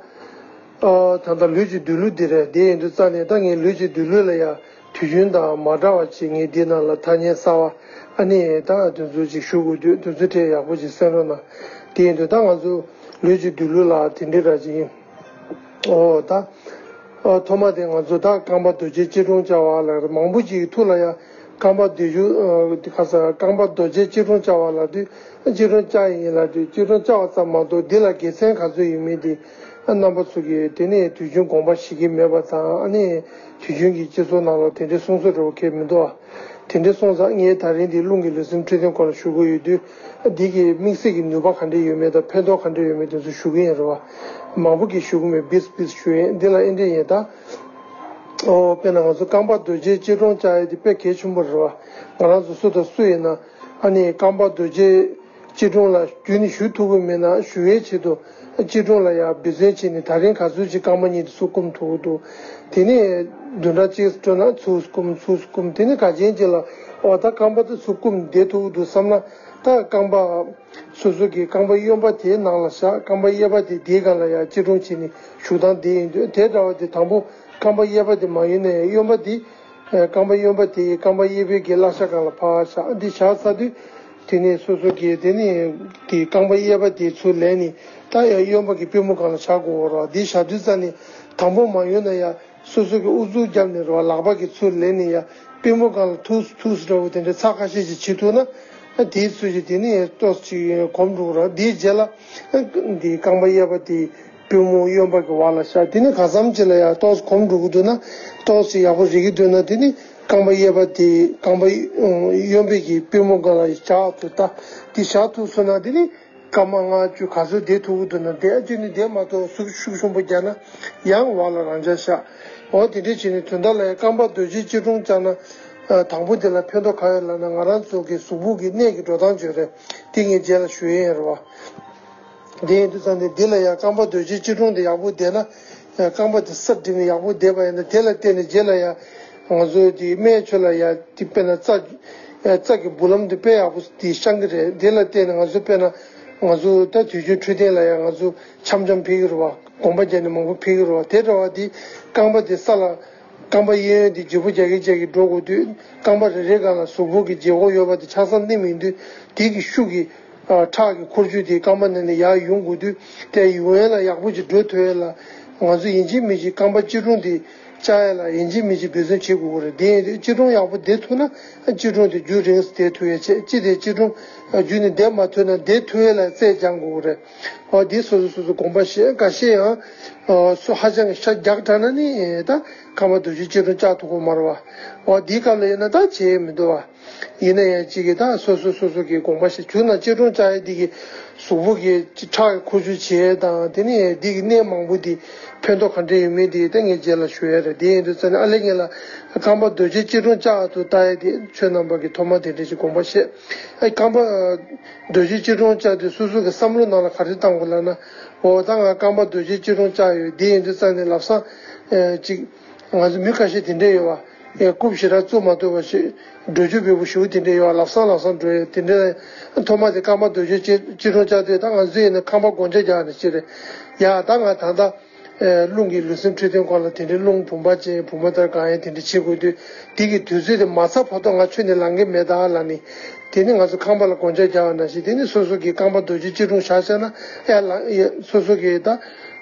ཨོ་ད་ལྟ་ལུས་ཀྱི་སྡོད་ལུགས་དེ་རེད། དེ་ཡིན་དུས་རྩ་ནས་ད་ངས་ལུས་ཀྱི་སྡོད་ལུགས་ལ་ཡ་དུས་རྒྱུན་དང་མ་འདྲ་བ་ཅིག་ངས་འདི་ནང་ལ་ཐ་སྙད་གསར་བ་ཨ་ནི་ད་དུས་ཚོད་ཅིག་ཞུ་དགོས་དུས་དུས་ཚོད་ཁྲལ་ཡག་པོ་ཅིག་གསན་རོགས་གནང་། དེ་ཡིན་དུས་ད་ང་ཚོ་ལུས་ཀྱི་སྡོད་ལུགས་ལ་དེ་འདྲ་ར་ཅིག་ཡིན། ཨོ་ད། ཨ། ཐོག་མ་དེ་ང་ཚོ་ད་རྐང་པ་རྡོ་རྗེ་སྐྱིལ་ཀྲུང་བཅའ་བ་ལ་མང་པོ་ཅིག་གི་ཐུགས་ལ་ཡ་རྐང་པ་རྡོ་རྗེ། ཨ། དེ་ཁ་ས་རྐང་པ་རྡོ་རྗེ་སྐྱིལ་ཀྲུང་བཅའ་བ་ལབ་དུས་སྐྱིལ་ཀྲུང་བཅའ་ཡིན་ལབ་དུས་སྐྱིལ་ཀྲུང་བཅའ་བ་ཙམ་མ་གཏོགས་འདི་ལ་དགེ་མཚན་ག་ཚོད་ཡོད་མེད་དེ་རྣམ་པ་ཚོ་གིས་དེ་ནས་དུས་རྒྱུན་དགོངས་པ་བཞེས་ཀྱི་མེད་པ་དང་། ཨ་ནི་དུས་རྒྱུན་གྱི་སྤྱི་ཚོགས་ནང་ལ་དེ་འདྲའི་གསུང་སྲོལ་འདྲ་བོ་གང་ཡང་མི་འདུག་ཨ། དེ་འདྲ་སོང་ཙང་ངས་ད་རིང་འདི་རླུང་གི་ལུས་སེམས་འཕྲོད་བསྟེན་སྐོར་ལ་ཞུ་གི་ཡོད་དུས། འདི་གི་དམིགས་བསལ་གྱི་ནུས་པ་ག་འདྲ་ཡོད་མེད་དང་ཕན་ཐོགས་ག་འདྲ་ཡོད་མེད་དེ་ཚོ་ཞུ་གི་ཡིན་རེད་བ། མང་པོ་གིས་ཞུ་གི་མེད། བིས་བིས་ཞུ་ཡིན། འདི་ལ་ཨེ་འདྲ་ཡིན་ད། ཨོ། དཔེར་ན་ང་ཚོ་རྐང་པ་རྡོ་རྗེ་སྐྱིལ་ཀྲུང་བཅའ་ཡས་དེ་དཔེ་གལ་ཆེན་པོ་རེད་བ། ང་རང་ཚོ་སུ་དང་སུ་ཡིན་ན། ཨ་ནི་རྐང་པ་རྡོ་རྗེ་སྐྱིལ་ཀྲུང་ལ་རྒྱུན་ནས་ཞུགས་ཐུབ་ཀྱི་མེད་ན་ཞུ་ཡས་ཆེད་དུ། སྐྱིལ་ཀྲུང་ལ་ཡར་འབད་བརྩོན་བྱས་ནས་ད་རིང་ག་ཚོད་ཅིག་རྐང་པ་གཉིས་དེ་ཚུར་བསྐུམ་ཐུབ་ཀྱི་འདུག་དེ་ནས་བདུན་ཕྲག་གཅིག་འགྲོ་ན་ཚུར་བསྐུམ། ཚུར་བསྐུམ། དེ་ནས་ག་ཅན་ཅིག་ལ། ཨོ། ད་རྐང་པ་དེ་ཚུར་བསྐུམ་བསྡད་ཐུབ་ཀྱི་འདུག་བསམ་ན། ད་རྐང་པ་སོ་སོ་གི་རྐང་པ་གཡོན་པ་དེའི་ནང་ལ་བཞག་རྐང་པ་གཡས་པ་དེ་དེའི་སྒང་ལ་ཡར་སྐྱིལ་ཀྲུང་བྱས་ནས་བཞུགས་སྟངས་དེ་ཡིན་དུས། དེ་འདྲ་བ་དེ་དང་པོ་རྐང་པ་གཡས་པ་དེ་མ་ཡིན་ན་ཡང་གཡོན་པ་དེ། ཨ། རྐང་པ་གཡོན་པ་དེ་རྐང་པ་གཡས་པའི་གི་བརླ་ཤ་སྒང་ལ་ཕར་བཞག་འདི་བཞག་ཚར་དུས། དེ་ནས་སོ་སོ་གིས་དེ་ནས་དེ་རྐང་པ་གཡས་པ་དེ་ཚུར་ལེན་ནས་ད་ཡར་གཡོན་པ་གི་པུས་མོ་སྒང་ལ་བཞག་དགོས་རེད་བ། འདི་བཞག་དུས་ཙ་ནས་དང་པོ་མ་ཡོང་ན་ཡང་སོ་སོ་གི་ཨུ་ཚུགས་བརྒྱབ་ནས་རེད་བ། ལག་པ་གིས་ཚུར་ལེན་ནས་ཡར་པུས་མོ་སྒང་ལ་ཐུགས་སུ་ཐུགས་སུ་འདྲ་བོ་དེ་འདྲ་ཚར་ཁ་ཤས་ཅིག་བྱེད་ཐུབ་ན། ཨ། དེའི་ཚོད་ཀྱིས་དེ་ནས་ཏོག་ཙམ་ཅིག་གོམས་འགྲོ་གི་རེད། དེའི་རྗེས་ལ་འདི་རྐང་པ་གཡས་པ་དེ་པུས་མོ་གཡོན་པ་གི་བར་ལ་བཞག་དེ་ནས་ག་ཙམ་ཅིག་ལ་ཡང་ཏོག་ཙམ་གོམས་འགྲོ་གི་འདུག་ན། ཏོག་ཙམ་ཡག་པོ་རེག་གི་འདུག་ན། དེ་ནས་རྐང་པ་གཡས་པ་དེ་རྐང་པ་གཡོན་པའི་གི་པུས་མོ་སྒང་ལ་བཞག་ཐུབ། ད་དེ་བཞག་ཐུབ་སོང་ན། དེ་ནས་སྐར་མ་ལྔ་བཅུ་ག་ཚོད་བསྡད་ཐུབ་ཀྱི་འདུག་ན་བསྡད། ཨ། བཅུ་ནི་བསྡད་མ་ཐུབ། ཟུག་ཤུགས་ཆེན་པོ་རྒྱག་ན་ཡང་བར་ལ་རང་འཇགས་བཞག་འོ། དེ་འདྲས་བྱས་ནས་དོན་དག་ལ་ཡང་རྐང་པ་རྡོ་རྗེ་སྐྱིལ་ཀྲུང་བཅའ་ན། ཨ། དང་པོ་དེ་ལ་ཕན་ཐོགས་ག་ཡོད་ལབ་ན། ང་རང་ཚོ་གི་གཟུགས་པོ་གི་གནས་ཀྱི་འགྲོ་སྟངས་བརྗོད་རེད། དེ་ངས་རྗེས་ལ་ཞུ་ཡས་ཡིན་རེད་བ། དེ་ཡིན་དུས་ཙང་ནས་འདི་ལ་ཡང་རྐང་པ་རྡོ་རྗེ་སྐྱིལ་ཀྲུང་དེ་ཡག་པོ་བསྡད་ན། ཨ། རྐང་པ་དེ་སྲ་བསྒྲིམས་ནས་ཡག་པོ་བསྡད་པ་ཡིན་ན། དེ་ལ་བརྟེན་ནས་རྗེས་ལ་ཡང་ང་ཚོ་དེ་སྨད་ཕྱོགས་ལ་ཡང་དེ་དཔེར་ན་རྩ། ཨ། རྩ་གི་འབུར་ལམ་དེ་དཔེ་ཡག་པོ་དེ་བཤང་གི་རེད། དེ་ལ་བརྟེན་ནས་ང་ཚོ་དཔེར་ན་ང་ཚོ་ད་དུས་རྒྱུན་འཕྲོད་བསྟེན་ལ་ཡང་ང་ཚོ་འཆམ་འཆམ་ཕེབས་ཀྱི་རེད་བ། གོམ་པ་རྒྱག་ནས་མང་པོ་ཕེབས་ཀྱི་རེད་བ། དེ་འདྲ་བ་དེ་རྐང་པ་དེ་ས་ལ། རྐང་པ་གཡས་གཡོན་དེ་བརྗེ་པོ་རྒྱག་གི་རྒྱག་གི་འགྲོ་དགོས་དུས། རྐང་པ་རེ་རེ་སྒང་ལ་གཟུགས་པོ་གི་བརྗེ་པོ་ཡོད་པ་དེ་ཆ་ཚང་སྣེ་མི་འདུས། དེ་གི་ཤུགས་ཀྱིས། ཨ། ཁྲག་གི་འཁོར་རྒྱུག་དེ་རྐང་པ་ནང་ནས་ཡར་ཡོང་དགོས་དུས། དེ་ཡོང་ཡས་ལ་ཡག་པོ་ཅིག་འགྲོ་ཐུབ་ཡས་ལ། ང་ཚོ་ཡིན་གཅིག་མིན་གཅིག་རྐང་པ་སྐྱིལ་ཀྲུང་དེ་བཅའ་ཡས་ལ་ཡིན་གཅིག་མིན་གཅིག་འབད་བརྩོན་བྱེད་དགོས་ཀྱི་རེད། དེ་ཡིན་དུས་སྐྱིལ་ཀྲུང་ཡག་པོ་བསྡད་ཐུབ་ན། སྐྱིལ་ཀྲུང་དེ་རྒྱུན་རིང་དུ་བསྡད་ཐུབ་ཡས་བྱས། སྤྱི་དེ་སྐྱིལ་ཀྲུང་རྒྱུན་ནས་བསྡད་མ་ཐུབ་ན། བསྡད་ཐུབ་ཡས་ལ་རྩལ་སྦྱང་དགོས་ཀྱི་རེད། འོ། འདི་སོ་སོ་སོ་སོ་དགོངས་པ་བཞེས། འགའ་ཤས་ཡང་། ཨ། སུ་ཧ་ཅང་གི་ཤ་རྒྱགས་དྲགས་ན་ནི་ད་རྐང་པ་རྡོ་རྗེ་སྐྱིལ་ཀྲུང་བཅའ་ཐུབ་ཀྱི་མ་རེད་བ། འོ། འདིའི་སྐབས་ལ་ཡིན་ན་ད་བྱེད་ཡས་མི་འདུག་བ། ཡིན་ན་ཡང་གཅིག་གིས་ད་སོ་སོ་སོ་སོ་གི་དགོངས་པ་བཞེས། བྱུང་ན་སྐྱིལ་ཀྲུང་བཅའ་ཡས་འདི་གིས་གཟུགས་པོ་གི་ཁྲག་གི་འཁོར་རྒྱུག་བྱེད་ཡས་དང་། དེ་ནས་འདི་གི་གནས་མང་པོ་འདི་ཕན་ཐོགས་ག་འདྲ་ཡོད་མེད་འདི་ད་ངས་རྗེས་ལ་ཞུ་ཡས་རེད། དེ་ཡིན་དུས་ཙང་ནས་ཨ་ལེ་ངེད་ལ་རྐང་པ་རྡོ་རྗེ་སྐྱིལ་ཀྲུང་བཅའ་ཐུབ་ལྟ་ཡས་དེ་ཁྱོད་རྣམ་པ་གིས་ཐོག་མ་དེ་འདྲ་ཞིག་དགོངས་པ་བཞེས། ཨ། རྐང་པ་རྡོ་རྗེ་སྐྱིལ་ཀྲུང་བཅའ་དུས་སོ་སོ་གི་བསམ་བློ་ནང་ལ་ག་རེ་བཏང་དགོས་ལབ་ན། འོ། ད་ང་རྐང་པ་རྡོ་རྗེ་སྐྱིལ་ཀྲུང་བཅའ་ཡོད། དེ་ཡིན་དུས་ཙང་ནས་ལམ་སང་། ཨ། ཅིག་ང་ཚོ་མི་ཁ་ཤས་དེ་འདྲས་ཡོད་བ། ཨེ། རྐུབ་ཞེ་དྲག་བཙུགས་མ་ཐུབ་པ་ཞིག་འགྲོ་རྒྱུ་བས་པོ་ཞུ་དེ་འདྲས་ཡོད་བ། ལམ་སང་ལམ་སང་འགྲོ་ཡས་དེ་འདྲས། ཐོག་མ་དེ་རྐང་པ་རྡོ་རྗེ་སྐྱིལ་སྐྱིལ་ཀྲུང་བཅའ་དུས། ད་ང་ཚོ་ཡིན་ན་རྐང་པ་སྒོ་ལྕགས་རྒྱག་ནས་ཅི་རེད། ཡ། ད་ང་ད་ལྟ། ཨེ། རླུང་གི་ལུས་སེམས་འཕྲོད་བསྟེན་སྐོར་ལ་དེ་འདྲས་རླུང་བུམ་པ་ཅན་བུམ་པ་ལྟར་གང་ཡིན་དེ་འདྲས་བྱེད་དགོས་དུས། དེ་གི་དུས་ཚོད་དེ་མ་ཚར་བར་དུ་ང་ཁྱོན་ནས་ལངས་ཀྱི་མེད་ད་ལབ་ནས། དེ་ནི་ང་ཚོ་རྐང་པ་ལ་སྒོ་ལྕགས་རྒྱག་པ་ནང་བཞིན། དེ་ནི་སོ་སོ་གི་རྐང་པ་རྡོ་རྗེ་སྐྱིལ་ཀྲུང་བཞག་བཞག་ན། ཡར་ལངས། ཡ། སོ་སོ་གི་ད།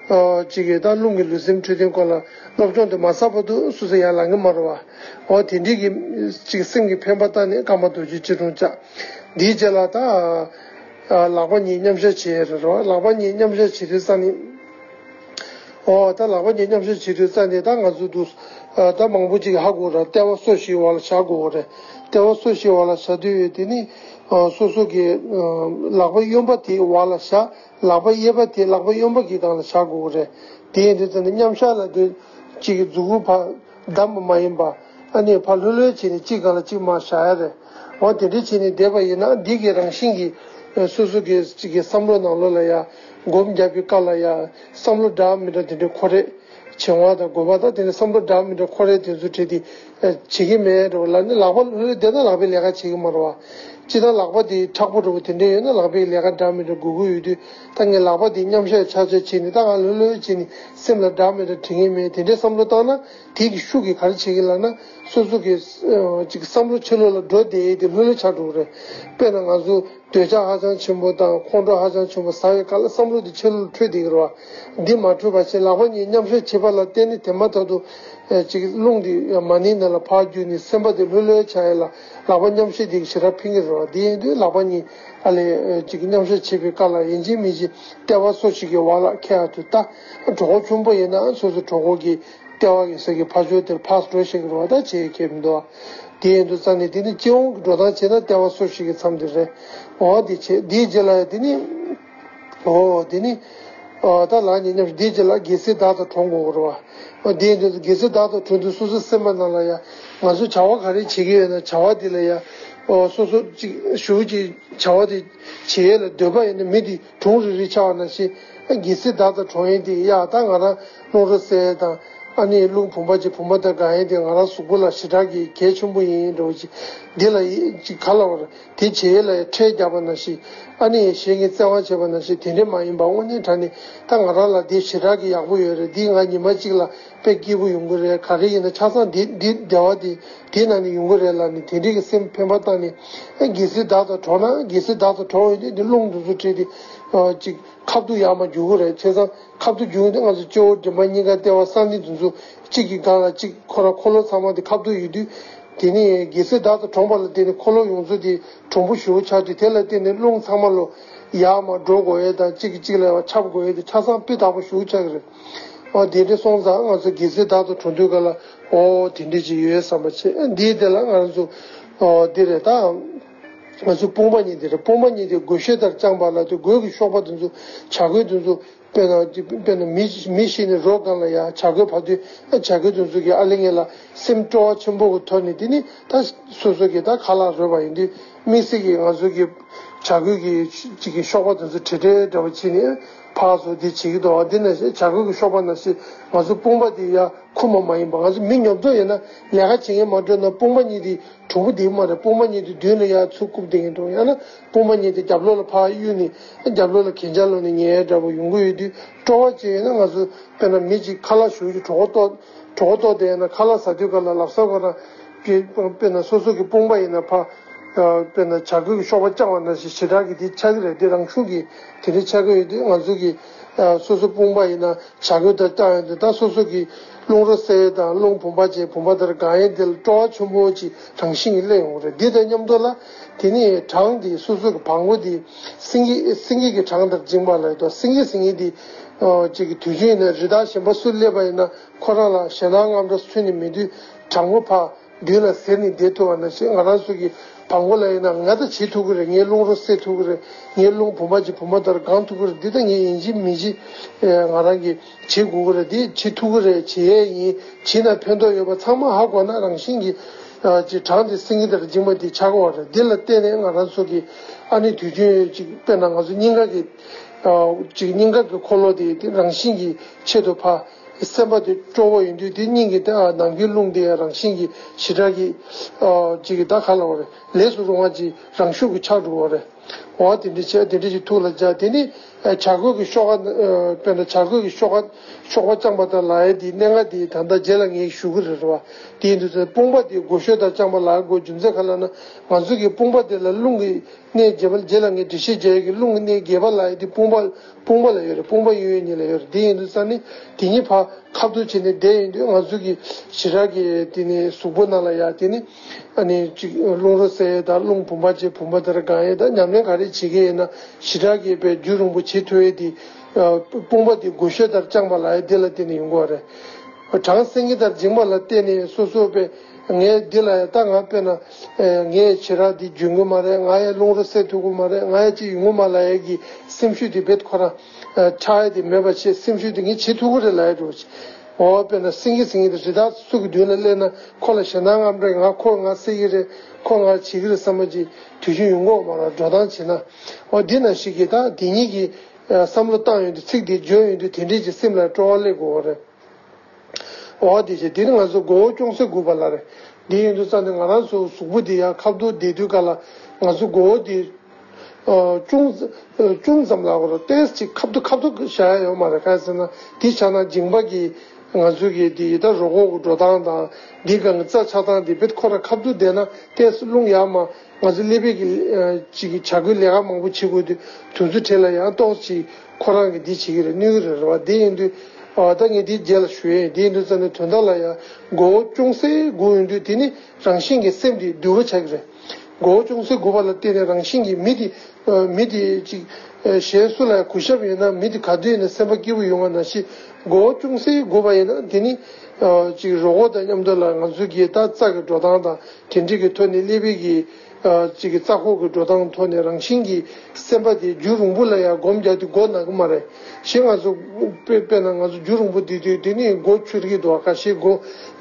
ཨ། གཅིག་གི་ད་རླུང་གི་ལུས་སེམས་འཕྲོད་བསྟེན་སྐོར་ལ་སློབ་སྦྱོང་དེ་མ་ཚར་བར་དུ་སོ་སོ་ཡར་ལངས་ཀྱི་མ་རེད་བ། འོ། དེ་འདྲས་ཀྱི་གཅིག་སེམས་ཀྱི་འཕེན་པ་བཏང་ནས་རྐང་པ་རྡོ་རྗེ་སྐྱིལ་ཀྲུང་བཅའ། འདིའི་རྗེས་ལ་ད། ཨ། ལག་པ་གཉིས་མཉམ་བཞག་བྱེད་ཡས་རེད་བ། ལག་པ་གཉིས་མཉམ་བཞག་བྱེད་དུས་ཙང་ནས། འོ། ད་ལག་པ་གཉིས་མཉམ་བཞག་བྱེད་དུས་ཙང་ནས་ད་ང་ཚོ་འདུག་ཨ། ད་མང་པོ་ཅིག་ཧ་གོ་ར། ལྟེ་བ་སོ་བཞིའི་འོག་ལ་བཞག་དགོས་རེད། ལྟེ་བ་སོ་བཞིའི་འོག་ལ་བཞག་དུས་དེ་ནི། ཨ། སོ་སོ་གི། ཨ། ལག་པ་གཡོན་པ་དེའི་འོག་ལ་བཞག་ལག་པ་གཡས་པ་དེ་ལག་པ་གཡོན་པ་གི་སྒང་ལ་བཞག་དགོས་རེད། དེ་ཡིན་དུས་ཙང་ནས་མཉམ་བཞག་ལབ་དུས་གཅིག་གི་མཛུབ་གུ་ཕར་བསྡམས་པ་མ་ཡིན་པ། ཨ་ནི་ཕར་ལྷོད་ལྷོད་བྱས་ནས་གཅིག་སྒང་ལ་གཅིག་མར་བཞག་ཡ་རེད། འོ། དེ་འདྲས་བྱས་ནས་བསྡད་པ་ཡིན་ན། འདི་གི་རང་བཞིན་གྱིས། ཨ། སོ་སོ་གི་གཅིག་གི་བསམ་བློ་ནང་ལོགས་ལ་ཡ། སྒོམ་རྒྱག་པའི་སྐབས་ལ་ཡ་བསམ་བློ་འདྲ་མི་འདྲ་དེ་འདྲས་འཁོར་རེད། བྱེད་དབང་དང་དགོས་པ་དང་། དེ་ནས་བསམ་བློ་འདྲ་མི་འདྲ་འཁོར་རེད། དེ་ཚོ་བྲིས་ཏེ། ཨ། བྱེད་ཀྱི་མེད་འགྲོ་ལབ་ནས། ལག་པ་ལྷོད་ལྷོད་བསྡད་ན་ལག་པའི་ལས་ཀ་བྱེད་ཀྱི་མ་རེད་བ། སྤྱིར་བཏང་ལག་པ་དེ་མཁྲེགས་པོ་འདྲ་པོ་དེ་འདྲ་ཡོད་ན་ལག་པའི་ལས་ཀ་འདྲ་མི་འདྲ་དགོས་ཀྱི་ཡོད་དུས། ད་ངས་ལག་པ་དེ་མཉམ་བཞག་ཆག་ཆག་བྱས་ནས། ད་ང་ལྷོད་ལྷོད་བྱས་ནས་སེམས་ལ་འདྲ་མི་འདྲ་དྲན་གྱི་མེད། དེ་འདྲའི་བསམ་བློ་བཏང་ན་དེ་གི་ཤུགས་ཀྱིས་ག་རེ་བྱེད་ཀྱི་ལབ་ན། སོ་སོ་གི་ཨ་ཅིག་བསམ་བློ་ཕྱི་ལོགས་ལ་འགྲོ་བསྡད་ཡས་དེ་ལྷོད་ལྷོད་ཆགས་འགྲོ་གི་རེད། དཔེར་ན་ང་ཚོ་འདོད་ཆགས་ཧ་ཅང་ཆེན་པོ་དང་ཁོང་ཁྲོ་ཧ་ཅང་ཆེན་པོ་ཟ་བའི་སྐབས་ལ་བསམ་བློ་དེ་ཕྱི་ལོགས་ལ་འཕྲོས་བསྡད་ཀྱི་རེད་བ། འདི་མ་འཕྲོས་པ་བྱས། ལག་པ་གཉིས་མཉམ་བཞག་བྱེད་པ་ལ་བརྟེན་ནས་དེ་མ་ཐག་ཏུ་ཨ་ཅིག་རླུང་དེ་མ་ཎིའི་ནང་ལ་ཕར་བརྒྱུགས་ནས་སེམས་པ་དེ་ལྷོད་ལྷོད་ཆགས་ཡས་ལ་ལག་པ་མཉམ་བཞག་དེ་གི་ཞེ་དྲག་ཕན་གྱི་རེད་བ། དེ་ཡིན་དུས་ལག་པ་གཉིས་ཨ་ལས་ཨ་ཅིག་མཉམ་བཞག་བྱེད་པའི་སྐབས་ལ་ཡིན་གཅིག་མིན་གཅིག་ལྟེ་བ་སོ་ཞིག་གི་བར་ལ་འཁེལ་ཡ་དུས། ད་གྲོད་ཁོག་ཆུང་པོ་ཡིན་ན་སོ་སོ་གྲོད་ཁོག་གི་ལྟེ་བ་གི་ས་གི་ཕར་ཕྱོགས་དེར་ཕར་འགྲོ་ཤེས་ཀྱི་རེད་བ། ད་བྱེད་ཡས་ཁེལ་མི་འདུག་བ། དེ་ཡིན་དུས་ཙང་ནས་དེ་ནི་སྤྱི་ཡོངས་ཀྱི་འགྲོ་སྟངས་བྱས་ན་ལྟེ་བ་སོ་ཞིག་གི་མཚམས་དེ་རེད། འོ་དེ་བྱས། དེའི་རྗེས་ལ་ཡ་དེ་ནི། འོ་དེ་ནི། ཨ་ད་ལག་གཉིས་མཉམ་བཞག་དེའི་རྗེས་ལ་རྒྱལ་སྲིད་བདག་ཏུ་གྲོངས་དགོས་རེད་བ། འོ་དེ་ཡིན་དུས་རྒྱལ་སྲིད་བདག་ཏུ་གྲོངས་དུས་སོ་སོའི་སེམས་པ་ནང་ལ་ཡ་ང་ཚོ་བྱ་བ་ག་རེ་བྱེད་ཀྱི་ཡོད་ན་བྱ་བ་དེ་ལ་ཡ། འོ་སོ་སོ་ཅིག་ཞུ་ཅིག་བྱ་བ་དེ་བྱེད་ཡས་ལ་འདོད་པ་ཡོད་ན་མི་དེ་གྲུང་རིག་རིག་ཆགས་པ་ནང་བཞིན། རྒྱལ་སྲིད་བདག་ཏུ་གྲོངས་ཡས་དེ་ཡ། ད་ང་རང་རླུང་རོ་བསལ་དང་། ཨ་ནི་རླུང་བུམ་པ་བྱེད་བུམ་པ་དང་དགང་ཡས་དེ་ང་རང་གཟུགས་པོ་ལ་ཞེ་དྲག་གི་གལ་ཆེན་པོ་ཡིན་འགྲོ་ཅིག་འདི་ལ་ཡི་ཅིག་ག་ལ་བར་དེ་བྱེད་ཡས་ལ་ཡ་ཁྲལ་བརྒྱབ་པ་ནང་བཞིན། ཨ་ནི་གཞན་གྱི་བཙན་དབང་བྱས་པ་ནང་བཞིན་དེ་འདྲ་མ་ཡིན་པ། དངོས་གནས་དྲང་གནས་ད་ང་རང་ལ་དེ་ཞེ་དྲག་གི་ཡག་པོ་ཡོད་རེད། འདི་ང་ཉི་མ་གཅིག་ལ་དཔེ་སྐྱིད་པོ་ཡོང་གི་རེད། ག་རེ་ཡིན་ན་ཆ་ཚང་འདི་འདི་བདེ་བ་དེ་དེའི་ནང་ནས་ཡོང་གི་རེད་ལབ་ནས་དེ་འདྲའི་གི་སེམས་འཕེན་པ་བཏང་ནས། ཨ་རྒྱལ་སྲིད་བདག་ཏུ་གྲོངས་ན། རྒྱལ་སྲིད་བདག་ཏུ་གྲོངས་ཡོང་དུས་འདི་རླུང་དེ་ཚོ་བྲལ་ཏེ་ཨ་ཅིག་ཁ་ཐུག་ཡར་མར་རྒྱུག་གི་རེད། བྱས་ཙང་ཁ་ཐུག་རྒྱུག་ཡོང་དུས་ང་ཚོ་སྤྱི་བོ་མགྲིན་པ་སྙིང་ག་ལྟེ་བ་གསང་གླིང་དེ་ཚོ་གཅིག་གི་སྒང་ལ་གཅིག་ཁོ་རང་འཁོར་ལོ་ཚང་མ་དེ་ཁ་ཐུག་ཡོད་དུས། དེ་ནས་རྒྱལ་སྲིད་བདག་ཏུ་གྲོངས་པ་ལ་བརྟེན་ནས་འཁོར་ལོ་ཡོངས་རྫོགས་དེ་གྲུང་པོ་ཞེ་པོ་ཆགས་དུས། དེ་ལ་བརྟེན་ནས་རླུང་ཚང་མ་ལོ་ཡར་མར་འགྲོ་དགོས་ཡས་དང་གཅིག་གིས་གཅིག་ལ་ཁྱབ་དགོས་ཡས་དེ་ཆ་ཚང་སྤུས་དག་པོ་ཞེ་པོ་ཆགས་ཀྱི་རེད། འོ་དེ་འདྲ་སོང་ཙང་ང་ཚོ་རྒྱལ་སྲིད་བདག་ཏུ་གྲོངས་དུས་སྐབས་ལ་འོ་དེ་འདྲ་ཅིག་ཡོད་བསམ་པ་བྱས། འདིའི་དེ་ལ་ང་ཚོ་འོ་འདི་རེད་ད། ང་ཚོ་དཔུང་པ་གཉིས་དེ་རེད། དཔུང་པ་གཉིས་དེ་སྒོ་ཤོད་ལྟར་བརྐྱངས་པ་ལ་དེ་སྒོ་གི་གཤོག་པ་དེ་ཚོ་བྱ་རྒོད་དེ་ཚོ། དཔེར་ན་དཔེར་ན་མི་མི་ཤི་ནས་རོ་སྒང་ལ་ཡ་བྱ་རྒོད་བབས་དུས། ཨ་བྱ་རྒོད་དེ་ཚོ་གི་ཨ་ལེ་ངེ་ལ་སེམས་སྤྲོ་བ་ཆེན་པོ་གི་ཐོག་ནས། དེ་ནི་ད་སོ་སོ་གི་ད་ཁ་ལག་རོལ་བ་ཡིན་དུས་དམིགས་བསལ་གྱི་ང་ཚོ་གི་བྱ་རྒོད་ཀྱི་ཅིག་གི་གཤོག་པ་དེ་ཚོ་བྲེལ་བྲེལ་འདྲ་བོ་བྱས་ནས་ཕར་ཚུར་དེ་བྱེད་ཀྱི་འདུག་བ། འདི་ནང་བཞིན་བྱ་རྒོད་ཀྱི་གཤོག་པ་ནང་བཞིན་ང་ཚོ་དཔུང་པ་དེ་ཡ་ཁུག་མ་མ་ཡིན་པ། ང་ཚོ་མི་ཉོབ་ཏོ་ཡིན་ན་ལས་ཀ་བྱེད་མཁན་མ་འགྲོ་ན་དཔུང་པ་གཉིས་དེ་གྲུང་པོ་བསྡད་ཀྱི་མ་རེད། དཔུང་པ་གཉིས་དེ་མདུན་ལ་ཡར་ཚུར་བཀུག་བསྡད་མཁན་འདྲ་བོ། ཡང་ན་དཔུང་པ་གཉིས་དེ་རྒྱབ་ལོགས་ལ་ཕར་གཡུགས་ནས་རྒྱབ་ལོགས་ལ་གན་རྐྱལ་ལོག་ནས་ཉལ་འདྲ་བོ་ཡོང་གི་ཡོད་དུས། སྤྲོ་བ་ཅིག་ཡོད་ན་ང་ཚོ་དཔེར་ན་མི་གཅིག་ཁ་ལག་ཞུ་རྒྱུ་གྲོད་ཁོག་ལྟོགས། གྲོད་ཁོག་ལྟོགས་བསྡད་ཡོད་ན་ཁ་ལག་ཟ་དུས་སྐབས་ལ་ལབ་ས་ཁོ་ན་དཔེ་དཔེར་ན་སོ་སོ་གི་དཔུང་པ་ཡིན་ན་ཕར་དཔེར་ན་བྱ་རྒོད་ཀྱི་གཤོག་པ་བརྐྱངས་པ་ནང་བཞིན་ཞེ་དྲག་གི་དེ་ཆགས་ཀྱི་རེད། དེ་རང་ཤུགས་ཀྱིས་དེ་འདྲ་ཆགས་ཀྱི་ཡོད་དུས། ང་ཚོ་གི་སོ་སོ་དཔུང་པ་ཡིན་ན་བྱ་རྒོད་ལྟར་བརྐྱངས་ཡོང་དུས། ད་སོ་སོ་གི་རླུང་རོ་བསལ་དང་རླུང་བུམ་པ་ཅན་བུམ་པ་ལྟར་དགང་ཡས་དེ་ལ་སྤྲོ་བ་ཆེན་པོ་ཅིག་རང་བཞིན་གྱིས་སླེབས་ཡོང་གི་རེད། འདི་དང་མཉམ་དུ་ལ་དེ་ནས་གྲངས་དེ་སོ་སོ་གི་བང་མགོ་དེ་སེང་གེ་སེང་གེ་གི་གྲངས་ལྟར་བཅིངས་པ་ལ་ཡོད་དོ། སེང་གེ་ཟེར་མཁན་དེ་ཨོ་ཅིག་གི་དུས་རྒྱུན་ཡིན་ན་རི་དྭགས་གཞན་པ་སུ་སླེབས་པ་ཡིན་ན་ཁོ་རང་ལ་ཞེད་སྣང་དངངས་སྐྲག་ཚུད་ནས་མེད་དུས། གྲངས་མགོ་ཕར་མདུན་ལ་གཟེར་ནས་བསྡད་ཐུབ་པ་ནང་བཞིན། ང་རང་ཚོ་གི་བང་མགོ་ལ་ཡིན་ན་ང་ད་བྱེད་ཐུབ་ཀྱི་རེད། ངའི་རླུང་རོ་བསལ་ཐུབ་ཀྱི་རེད། ངའི་རླུང་བུམ་པ་ཅན་བུམ་པ་ལྟར་དགང་ཐུབ་ཀྱི་རེད། འདི་ད་ངས་ཡིན་གཅིག་མིན་གཅིག་ང་རང་གིས་བྱེད་དགོས་ཀྱི་རེད། འདི་བྱེད་ཐུབ་ཀྱི་རེད། བྱེད་ཡས་ཡིན། བྱེད་ན་ཕན་ཐོགས་ཡོད་པ་ཚང་མ་ཧ་གོ་ན་རང་བཞིན་གྱིས་ཨ་ཅིག་གྲངས་དེ་སེང་གེ་ལྟར་བཅིངས་པ་དེ་ཆགས་ཀྱི་ཡོད་རེད། འདི་ལ་བརྟེན་ནས་ང་རང་ཚོ་གི་ཨ་ནི་དུས་རྒྱུན་ཅིག་དཔེར་ན་ང་ཚོ་སྙིང་ག་གི་ཨ་ཅིག་སྙིང་ག་གི་འཁོར་ལོ་དེ་དེ་རང་བཞིན་གྱིས་ཆེད་དུ་ཕར། སེམས་པ་དེ་སྤྲོ་བོ་ཡིན་དུས་དེ་སྙིང་གི་དེ་ཨ་ནང་གི་རླུང་དེ་རང་བཞིན་གྱིས་ཞེ་དྲག་གི་ཨ་ཅིག་གི་ད་ག་ལ་བ་རེད། ལས་སུ་རུང་བ་ཅིག་རང་ཤུགས་ཀྱིས་ཆགས་འགྲོ་བ་རེད། འོ་དེ་འདྲ་བྱས། དེ་འདྲ་ཅིག་ཐུགས་ལ་འཇགས། དེ་ནི་ཨ་བྱ་རྒོད་ཀྱི་གཤོག་པ་ཨ་དཔེར་ན་བྱ་རྒོད་ཀྱི་གཤོག་པ་གཤོག་པ་བརྐྱངས་པ་དང་ལབ་ཡས་དེའི་གནད་འགག་དེ་ད་ལྟ་རྗེས་ལ་ངས་ཞུ་གི་རེད། རེད་བ། དེ་ཡིན་དུས་ཚོད་དཔུང་པ་དེ་སྒོ་ཤོད་ལྟར་བརྐྱངས་པ་ལབ་དགོས་རྒྱུ་མཚན་ག་ལབ་ན། ང་ཚོ་གི་དཔུང་པ་དེ་ལ་རླུང་གི་གནས་བརྒྱད་པ། རྗེས་ལ་ངས་འགྲེལ་བཤད་རྒྱག་ཡས་ཀྱི་རླུང་གི་གནས་བརྒྱད་པ་ལབ་ཡས་དེ་དཔུང་པ་དཔུང་པ་ལ་ཡོད་རེད། དཔུང་པ་གཡས་གཡོན་གཉིས་ལ་ཡོད་རེད། དེ་ཡིན་དུས་ཙང་ནི་དེ་གཉིས་ཕར་ཁ་ཐུག་བྱས་ནས་བསྡད་ཡོང་དུས། ང་ཚོ་གི་ཞེ་དྲག་གི་དེ་ནི་གཟུགས་པོ་ནང་ལ་ཡ་དེ་ནི་ཨ་ནི་ཅིག་རླུང་རོ་བསལ་ཡས་དང་རླུང་བུམ་པ་ཅན་བུམ་པ་ལྟར་དགང་ཡས་དང་ཉམས་ལེན་ག་རེ་བྱེད་ཀྱི་ཡིན་ན་ཞེ་དྲག་གི་དཔེ་རྒྱུན་རིང་པོ་བྱེད་ཐུབ་ཡས་དེ་དཔུང་པ་དེ་སྒོ་ཤོད་ལྟར་བརྐྱངས་པ་ལབ་ཡས་དེ་ལ་བརྟེན་ནས་ཡོང་གི་ཡོད་རེད། གྲངས་སེང་གེ་ལྟར་བཅིངས་པ་ལ་བརྟེན་ནས་སོ་སོ་དཔེ། ངས་འདི་ལ་ཡ་ད་ང་དཔེར་ན་ཨེ་ངས་ཞེ་དྲག་འདི་འཇོན་གི་མ་རེད། ང་ཡ་རླུང་རོ་བསལ་ཐུབ་གི་མ་རེད། ང་ཡ་ཅིག་ཡོང་གི་མ་ལབ་ཡས་ཀྱི་སེམས་ཤུགས་དེ་རྦད་ཁོ་རང་ཨ་ཆག་ཡས་དེ་མེད་པ་བྱས། སེམས་ཤུགས་དེ་ངས་བྱེད་ཐུབ་གི་རེད་ལབ་ཡས་འདྲ་བོ་བྱས། འོ་དཔེར་ན་སེང་གེ་ཟེར་མཁན་དེ་རི་དྭགས་སུ་གི་མདུན་ལ་སླེབས་ན་ཁོ་ལ་ཞེད་སྣང་དངངས་སྐྲག་ང་ཁོ་ང་བསད་ཀྱི་རེད། ཁོ་ང་བྱེད་ཀྱི་རེད་བསམ་པ་ཅིག་དུས་རྒྱུན་ཡོང་གི་ཡོད་མ་རེད། འགྲོ་སྟངས་བྱས་ན། འོ་འདི་ནང་བཞིན་གྱི་ད་དེ་གཉིས་ཀྱི་ཨ་བསམ་བློ་བཏང་ཡོང་དུས། ཚིག་འདི་བརྗོད་ཡོང་དུས་དེ་འདྲས་ཀྱི་སེམས་ལ་སྤྲོ་བ་སླེབས་དགོས་པ་རེད། འོ་དེ་བྱས། དེ་ནི་ང་ཚོ་མགོ་བོ་ཅུང་ཟད་སྒུར་བ་ལ་རེད། འདི་ཡིན་དུས་ཙང་ནས་ང་རང་ཚོ་གཟུགས་པོ་འདི་ཡང་ཁ་ཐུག་བསྡད་དུས་ག་ལ་ང་ཚོ་མགོ་བོ་འདི་ཨ་ཅུང་ཨ་ཅུང་ཙམ་ལ་འོ་ར་ཏོག་ཙམ་ཅིག་ཁ་ཐུག་ཁ་ཐུག་བཞག་ཡ་ཡོད་མ་རེད། ག་རེ་ཟེར་ན་འདི་ཆ་ན་མཇིང་པ་གི་ང་ཚོ་གི་འདི་ད་རོ་ཁོག་གི་འགྲོ་སྟངས་དང་འདི་གང་གི་རྩ་ཆགས་སྟངས་འདི་བེད་ཁོ་ར་ཁ་ཐུག་བསྡད་ན་ཏོག་ཙམ་རླུང་ཡར་མར་ང་ཚོ་ཀླད་པའི་གི་ཨ་ཅིག་གི་བྱ་འགུལ་ལས་ཀ་མང་པོ་བྱེད་དགོས་དུས་དུས་ཚོད་དེ་ལ་ཡང་ཏོག་ཙམ་ཅིག་ཁོ་རང་གིས་འདི་བྱེད་ཀྱི་རེད། གནོད་ཀྱི་རེད། རེད་བ། འདི་ཡིན་དུས་ཨ་ད་ངས་འདི་རྗེས་ལ་ཞུ་ཡས་ཡིན། འདི་ཡིན་དུས་ཙང་ནས་དོན་དག་ལ་ཡང་མགོ་བོ་ཅུང་ཟད་སྒུག་ཡོང་དུས་དེ་ནི་རང་བཞིན་གྱིས་སེམས་དེ་སྡུག་པོ་ཆགས་ཀྱི་རེད། མགོ་བོ་ཅུང་ཟད་སྒུག་པ་ལ་བརྟེན་ནས་རང་བཞིན་གྱིས་མི་དེ་ཨ་མི་དེ་ཅིག་ཨ་གཞན་སུ་ལ་ཡང་གུས་ཞབས་ཡོད་ན་མི་དེ་ག་དུས་ཡིན་ན་སེམས་པ་སྐྱིད་པོ་ཡོང་བ་ནང་བཞིན་མགོ་བོ་ཅུང་ཟད་སྒུག་པ་ཡིན་ན་དེ་ནི་ཨ་ཅིག་རོ་ཁོག་དང་མཉམ་དུ་ལ་ང་ཚོ་གི་ད་རྩ་གི་འགྲོ་སྟངས་དང་དེ་འདྲ་གི་ཐོག་ནས་ཀླད་པའི་གི་ཨ་ཅིག་གི་རྩ་ཁོག་གི་འགྲོ་སྟངས་ཐོག་ནས་རང་བཞིན་གྱིས་སེམས་པ་དེ་རྒྱུན་རིང་པོ་ལ་ཡང་སྒོམ་རྒྱག་དུས་མགོ་ན་གི་མ་རེད། གཞན་ང་ཚོ་དཔེ་དཔེར་ན་ང་ཚོ་རྒྱུན་རིང་པོ་བསྡད་དུས་དེ་ནི་མགོ་འཁྱུད་ཀྱི་འདུག་ཁ་ཤས་མགོ་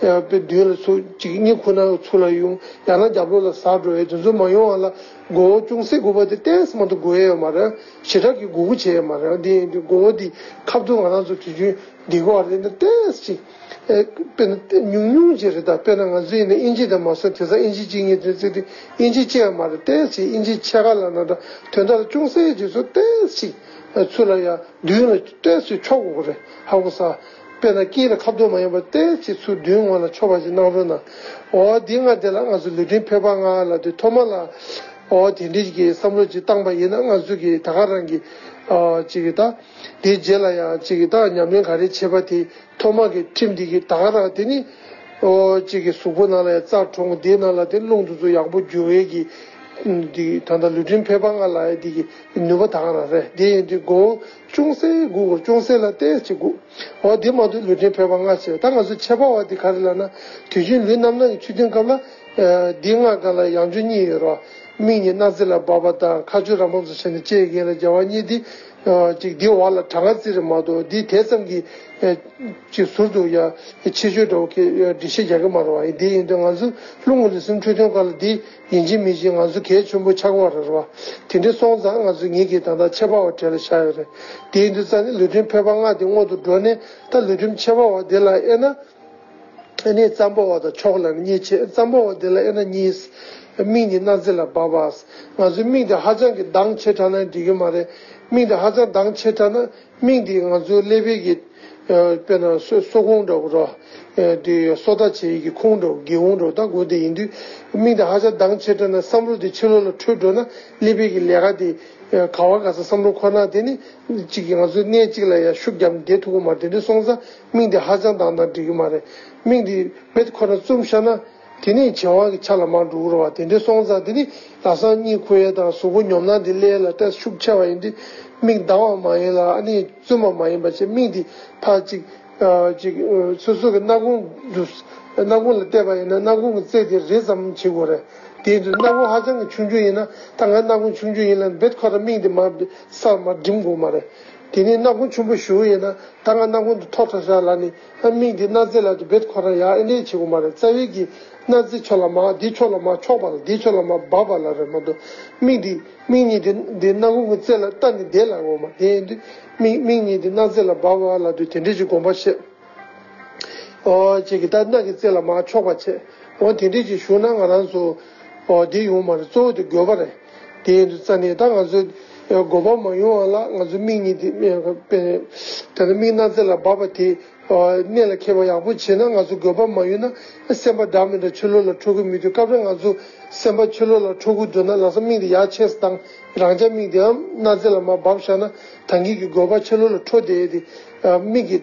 ཨ་དཔེ་མདུན་ལ་ཚུར་ཅིག་སྙིང་ཁུ་ནང་ཚུར་ལ་ཡོང་ཡང་ན་རྒྱབ་ལོགས་ལ་ཟག་འགྲོ་ཡས་དེ་ཚོ་མ་ཡོང་བ་ལ་མགོ་བོ་ཅུང་ཟད་སྒུག་པ་དེ་ཏོག་ཙམ་མ་གཏོགས་དགོས་ཡས་ཡོད་མ་རེད། ཞེ་དྲག་གི་སྒུག་སྒུག་བྱས་ཡས་མ་རེད། འདི་ཡིན་དུས་མགོ་བོ་འདི་ཁ་ཐུག་ང་རང་ཚོ་དུས་རྒྱུན་འདི་གོ་བ་རེད་ན་ཏོག་ཙམ། ཨེ། དཔེར་ན་ཏེ་ཉུང་ཉུང་ཅིག་རེད་ད། དཔེར་ན་ང་ཚོ་ཡིན་ན་ཨིན་ཇི་དང་མ་སོ་དེ་ཚོ་ཨིན་ཇི་གཅིག་གཉིས་དེ་ཚོ་དེ་ཨིན་ཇི་གཅིག་ཡང་མ་རེད། ཏོག་ཙམ་ཨིན་ཇི་ཕྱེད་ཀ་ལ་ན་འདྲ་དོན་དག་ལ་ཅུང་ཟད་ཅིག་ཚུར་ཏོག་ཙམ་ཨ་ཚུར་ལ་ཡ་མདུན་ལ་ཏོག་ཙམ་འཕྱོག་དགོས་རེད། ཧ་གོ་ས། དཔེར་ན་དཀྱིལ་ལ་ཁ་ཐུག་མ་ཡིན་པར་ཏོག་ཙམ་ཚུར་མདུན་ངོས་ལ་འཕྱོག་པ་ཅིག་གནང་རོགས་གནང་། འོ་འདི་ང་དེ་ལ་ང་ཚོ་ལུས་རྟེན་ཕལ་པ་ལྔ་ལ་དེ་ཐོག་མ་ལ་འོ་དེ་འདྲའི་གི་བསམ་བློ་ཅིག་བཏང་པ་ཡིན་ན་ང་ཚོ་གི་ད་ག་རང་གི་ཨ་ཅིག་གི་ད། དེའི་རྗེས་ལ་ཡང་གཅིག་གི་ད་ཉམས་ལེན་ག་རེ་བྱེད་པ་དེ་ཐོག་མ་གི་ཁྲིམས་འདི་གི་ད་ག་རང་དེ་ནི་ཨོ་གཅིག་གི་གཟུགས་པོ་ནང་ལ་ཡང་རྩ་གྲོངས། དེའི་ནང་ལ་དེ་རླུང་དུ་ཚོ་ཡག་པོ་རྒྱུ་བའི་གི་འདི་ད་ལྟ་ལུས་རྟེན་ཕལ་པ་ལྔ་ལ་ཡང་འདི་གི་ནུས་པ་ད་ག་རང་རེད། དེ་ཡིན་དུས་མགོ་ཅུང་ཟད་སྒུག་དགོས། ཅུང་ཟད་ལ་ཏོག་ཙམ་སྒུག། ཨོ་དེ་མ་གཏོགས་ལུས་རྟེན་ཕལ་པ་ལྔ་བྱས། ད་ང་ཚོ་ཁྱད་པར་བ་དེ་ག་རེ་ལབ་ན་དུས་རྒྱུན་ལུས་རྣམ་སྣང་གི་ཆོས་ཐུན་སྐབས་ལ་འདི་ལྔ་སྒང་ལ་ཡང་བསྐྱར་གཉིས་ཡོད་རེད་བ། མིག་གཉིས་སྣ་རྩེ་ལ་བབས་པ་དང་ཁ་ཆུ་རང་བབས་སུ་བྱས་ནས་ལྕེ་ཡི་རྒྱན་ལ་སྦྱར་བ་གཉིས་འདི། ཨ་ཅིག་འདི་བར་ལ་གྲངས་ཀ་རྩིས་རེད་མ་གཏོགས་འདི་དེ་ཙམ་གྱི་ཨ་ཅིག་ཟུར་དུ་ཡ་ཆེ་ཆུང་འདྲ་བོ་གི་འགྲེལ་བཤད་རྒྱག་གི་མ་རེད་བ། འདི་ཡིན་དུས་ང་ཚོ་ཀླུ་ངོ་ལུས་སེམས་འཕྲོད་བསྟེན་སྐོར་ལ་འདི་ཡིན་གཅིག་མིན་གཅིག་ང་ཚོ་གལ་ཆེན་པོ་ཆགས་པ་རེད་བ། དེ་འདྲ་སོང་ཙང་ང་ཚོ་ངེད་ཀྱིས་ད་ལྟ་ཁྱད་པར་བ་གྲས་ལ་བཞག་ཡོད་རེད། དེ་ཡིན་དུས་ཙང་ནི་ལུས་རྟེན་ཕལ་པ་ལྔ་དེ་སྔོན་དུ་འགྲོ་ནས་ད་ལུས་རྟེན་ཁྱད་པར་བ་དེ་ལ་དབྱེ་ན། ཨ་ནི་རྩམ་པ་བ་དང་མཆོག་ལ་གཉིས་ཕྱེ། རྩམ་པ་བ་དེ་ལ་དབྱེ་ན་གཉིས། མིག་གཉིས་སྣ་རྩེ་ལ་བབས་པ། ང་ཚོའི་མིག་དེ་ཧ་ཅང་གི་གདངས་ཆེ་དྲགས་ན་འགྲིག་གི་མ་རེད། མིག་དེ་ཧ་ཅང་གདངས་ཆེ་དྲགས་ན་མིག་དེ་ང་ཚོའི་ཀླད་པའི་གི་ཨ་དཔེར་ན་སོ་སོ་ཁུང་འདྲ་བོ་རོ། ཨ་དེ་སོ་ལྟ་བྱེད་ཡི་གི་ཁུང་འདྲ་བོ་སྒེའུ་ཁུང་འདྲ་བོ་ད་དགོས་དེ་ཡིན་དུས་མིག་དེ་ཧ་ཅང་གདངས་ཆེ་དྲགས་ན་བསམ་བློ་དེ་ཕྱི་ལོགས་ལ་འཕྲོས་འགྲོ་ན་ཀླད་པའི་གི་ལས་ཀ་དེ་ཨ་ག་བ་ག་ས་བསམ་བློ་འཁོར་ན་དེ་ནི་གཅིག་གི་ང་ཚོའི་གནས་གཅིག་ལ་ཡང་ཤུགས་རྒྱབ་ནས་བསྡད་ཐུབ་ཀྱི་མ་རེད། དེ་འདྲ་སོང་ཙང་། མིག་འདི་ཧ་ཅང་གདངས་ན་འགྲིག་གི་མ་རེད། མིག་འདི་མེད་ཁོ་ན་བཙུམས་བཞག་ན། དེ་ནི་བྱེ་བ་གི་ཆ་ལ་མར་འགྲོ་གི་རེད་བ། དེ་འདྲ་སོང་ཙང་དེ་ནི་ལམ་སང་གཉིད་ཁུག་ཡས་དང་གཟུགས་པོ་ཉོབ་སྣང་འདི་སླེབས་ལ་ཏོག་ཙམ་ཤུགས་ཆེ་བ་ཡིན་དུས་མིག་གདངས་པ་མ་ཡིན་ལ་ཨ་ནི་བཙུམས་པ་མ་ཡིན་པ་བྱས་མིག་འདི་ཕར་ཅིག་ཨ་ཅིག་ཨ་སོ་སོ་གི་སྣ་ཁུང་དུ་སྣ་ཁུང་ལ་བལྟས་པ་ཡིན་ན་སྣ་ཁུང་གི་རྩེ་དེ་རེ་ཙམ་བྱེད་དགོས་རེད། དེ་ཡིན་དུས་སྣ་ཁུང་ཧ་ཅང་གི་ཆུང་ཆུང་ཡིན་ན་ད་ང་སྣ་ཁུང་ཆུང་ཆུང་ཡིན་ལ་རྦད་ཁོ་རང་མིག་འདི་མར་ས་མར་འགྲིམ་དགོས་མ་རེད། དེ་ནས་སྣ་ཁུང་ཆེན་པོ་ཞུ་ཡིན་ན་ད་ང་སྣ་ཁུང་དུ་ཐོག་ཁྲ་ཁྲ་ལ་ནི་ཨ་མིག་འདི་སྣ་རྩེ་ལ་དུ་བེད་ཁོ་རང་ཡ་ཨེ་འདྲས་བྱེད་དགོས་མ་རེད། རྩ་བའི་གི་སྣ་རྩེ་ཕྱོགས་ལ་མ་འདི་ཕྱོགས་ལ་མ་ཕྱོགས་པ་ལ་འདི་ཕྱོགས་ལ་མ་འབབ་པ་ལ་རེད་མ་གཏོགས་མིག་འདི་མིག་གཉིས་འདི་འདི་སྣ་ཁུང་གི་རྩེ་ལ་ལྟ་ནི་བསྡད་ལ་འོ་མ་དེ་ཡིན་དུས་མིག་མིག་གཉིས་འདི་སྣ་རྩེ་ལ་འབབ་པ་ལ་དུ་དེ་འདྲས་ཀྱི་དགོངས་པ་བཞེས། ཨོ་ཅིག་གི་ད་སྣ་གི་རྩེ་ལ་མར་ཕྱོགས་པ་བྱས། འོ་དེ་འདྲས་ཅིག་ཞུ་ན་ང་རང་ཚོ་ཨོ་དེ་ཡོང་མ་རེད། གཙོ་བོ་དེ་དགོས་པ་རེད། དེ་ཡིན་དུས་རྩ་ནས་ད་ང་ཚོ་དགོས་པ་མ་ཡོང་བ་ལ་ང་ཚོ་མིག་གཉིས་དེ་དཔེ་ད་ནི་མིག་སྣ་རྩེ་ལ་འབབ་པ་དེ་གནད་ལ་འཁེལ་བ་ཡག་པོ་བྱས་ན་ང་ཚོ་དགོས་པ་མ་ཡོང་ན་སེམས་པ་འདྲ་མི་འདྲ་ཕྱི་ལོགས་ལ་འཕྲོ་གི་མི་འདུག་སྐབས་རེ་ང་ཚོ་སེམས་པ་ཕྱི་ལོགས་ལ་འཕྲོ་གི་འདུག་ན་ལམ་སང་མིག་དེ་ཡར་ཆེས་བཏང་རང་ཅག་མིག་དེའང་སྣ་རྩེ་ལ་མར་འབབ་བཞག་ན་ད་གིན་གྱི་དགོས་པ་ཕྱི་ལོགས་ལ་འཕྲོ་བསྡད་དེ་མིག་གི་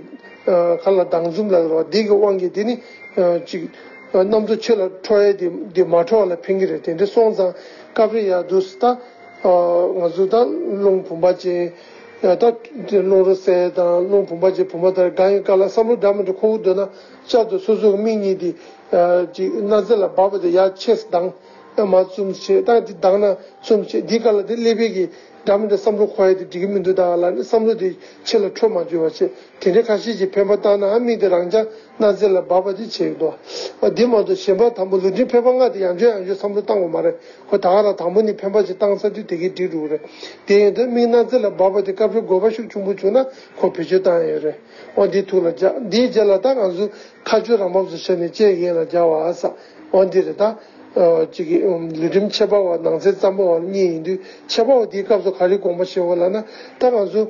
ཨ་ཁ་ལ་སྡང་འཛུམ་ལ་རོ་འདི་གི་དབང་གིས་འདི་ནི་ཨ་ཅིག་ཨ་རྣམ་རྟོག་ཕྱི་ལ་འཕྲོ་ཡས་འདི་འདི་མ་འཕྲོ་བ་ལ་ཕན་གྱི་རེད། དེ་འདྲ་སོང་ཙང་སྐབས་རེ་ཡ་འདུག་སེ་ད་ཨ་ང་ཚོ་ད་རླུང་བུམ་པ་ཅན་ཨ་ད་རླུང་རོ་བསལ་དང་རླུང་བུམ་པ་ཅན་བུམ་པ་ལྟར་གང་ཡིན་ག་ལ་བསམ་བློ་འདྲ་མི་འདྲ་འཁོར་གྱི་འདུག་ན་བསྐྱར་དུ་སོ་སོ་གི་མིག་གཉིས་འདི་ཨ་ཅིག་སྣ་རྩེ་ལ་བབས་པ་དེ་ཡར་ཆེས་སྡང་། མ་བཙུམ་བྱེད་ད་འདི་དང་ན་བཙུམ་བྱེད་འདི་ག་ལ་འདི་ཀླད་པའི་གི་འདྲ་མི་འདྲ་བསམ་བློ་འཁོར་ཡ་དེ་འགྲིག་གི་མི་འདུག་ད་ག་ལ་ནི་བསམ་བློ་དེ་ཕྱི་ལ་འཕྲོ་མ་འཇུག་པ་བྱེད་དེ་འདྲའི་ཁ་ཤས་ཀྱིས་འཕེན་པ་བཏང་ན་ཨ་མིག་དེ་རང་ཅག་སྣ་རྩེ་ལ་འབབ་པ་དེ་བྱེད་ཀྱི་འདུག་འདི་མ་གཏོགས་གཞན་པ་དང་པོ་ལུས་རྟེན་འཕེན་པ་ལྔ་དེ་ཡང་བསྐྱར་ཡང་བསྐྱར་བསམ་བློ་བཏང་དགོས་མ་རེད། ཁོ་ད་ག་རང་དང་པོ་ནི་འཕེན་པ་ཅིག་བཏང་ཚར་དུས་དེ་གའི་འགྲིག་འགྲོ་གི་རེད། དེ་ཡིན་དུས་མིག་སྣ་རྩེ་ལ་འབབ་པ་དེ་སྐབས་རེ་དགོས་པ་ཤུགས་ཆེན་པོ་བྱུང་ན་ཁོ་བེད་སྤྱོད་བཏང་ཡ་ཡོད་རེད། འོ་འདི་ཐུགས་ལ་འཇགས། འདིའི་རྗེས་ལ་ད་ང་ཚོ་ཁ་ཆུ་རང་བབས་སུ་བྱས་ནས་ལྕེ་ཡི་རྒྱན་ལ་སྦྱར་བ་ཟེར། འོ་འདི་རེད་ད། ཨ་ཅིག་གི་ཨུམ་ལུས་རིམ་ཁྱད་པར་བ་ནང་གསེས་ཙམ་པ་བ་གཉིས་ཡིན་དུས་ཁྱད་པར་བ་དེའི་སྐབས་སུ་ག་རེ་དགོངས་པ་བཞེས་དགོས་ལབ་ན། ད་ང་ཚོ་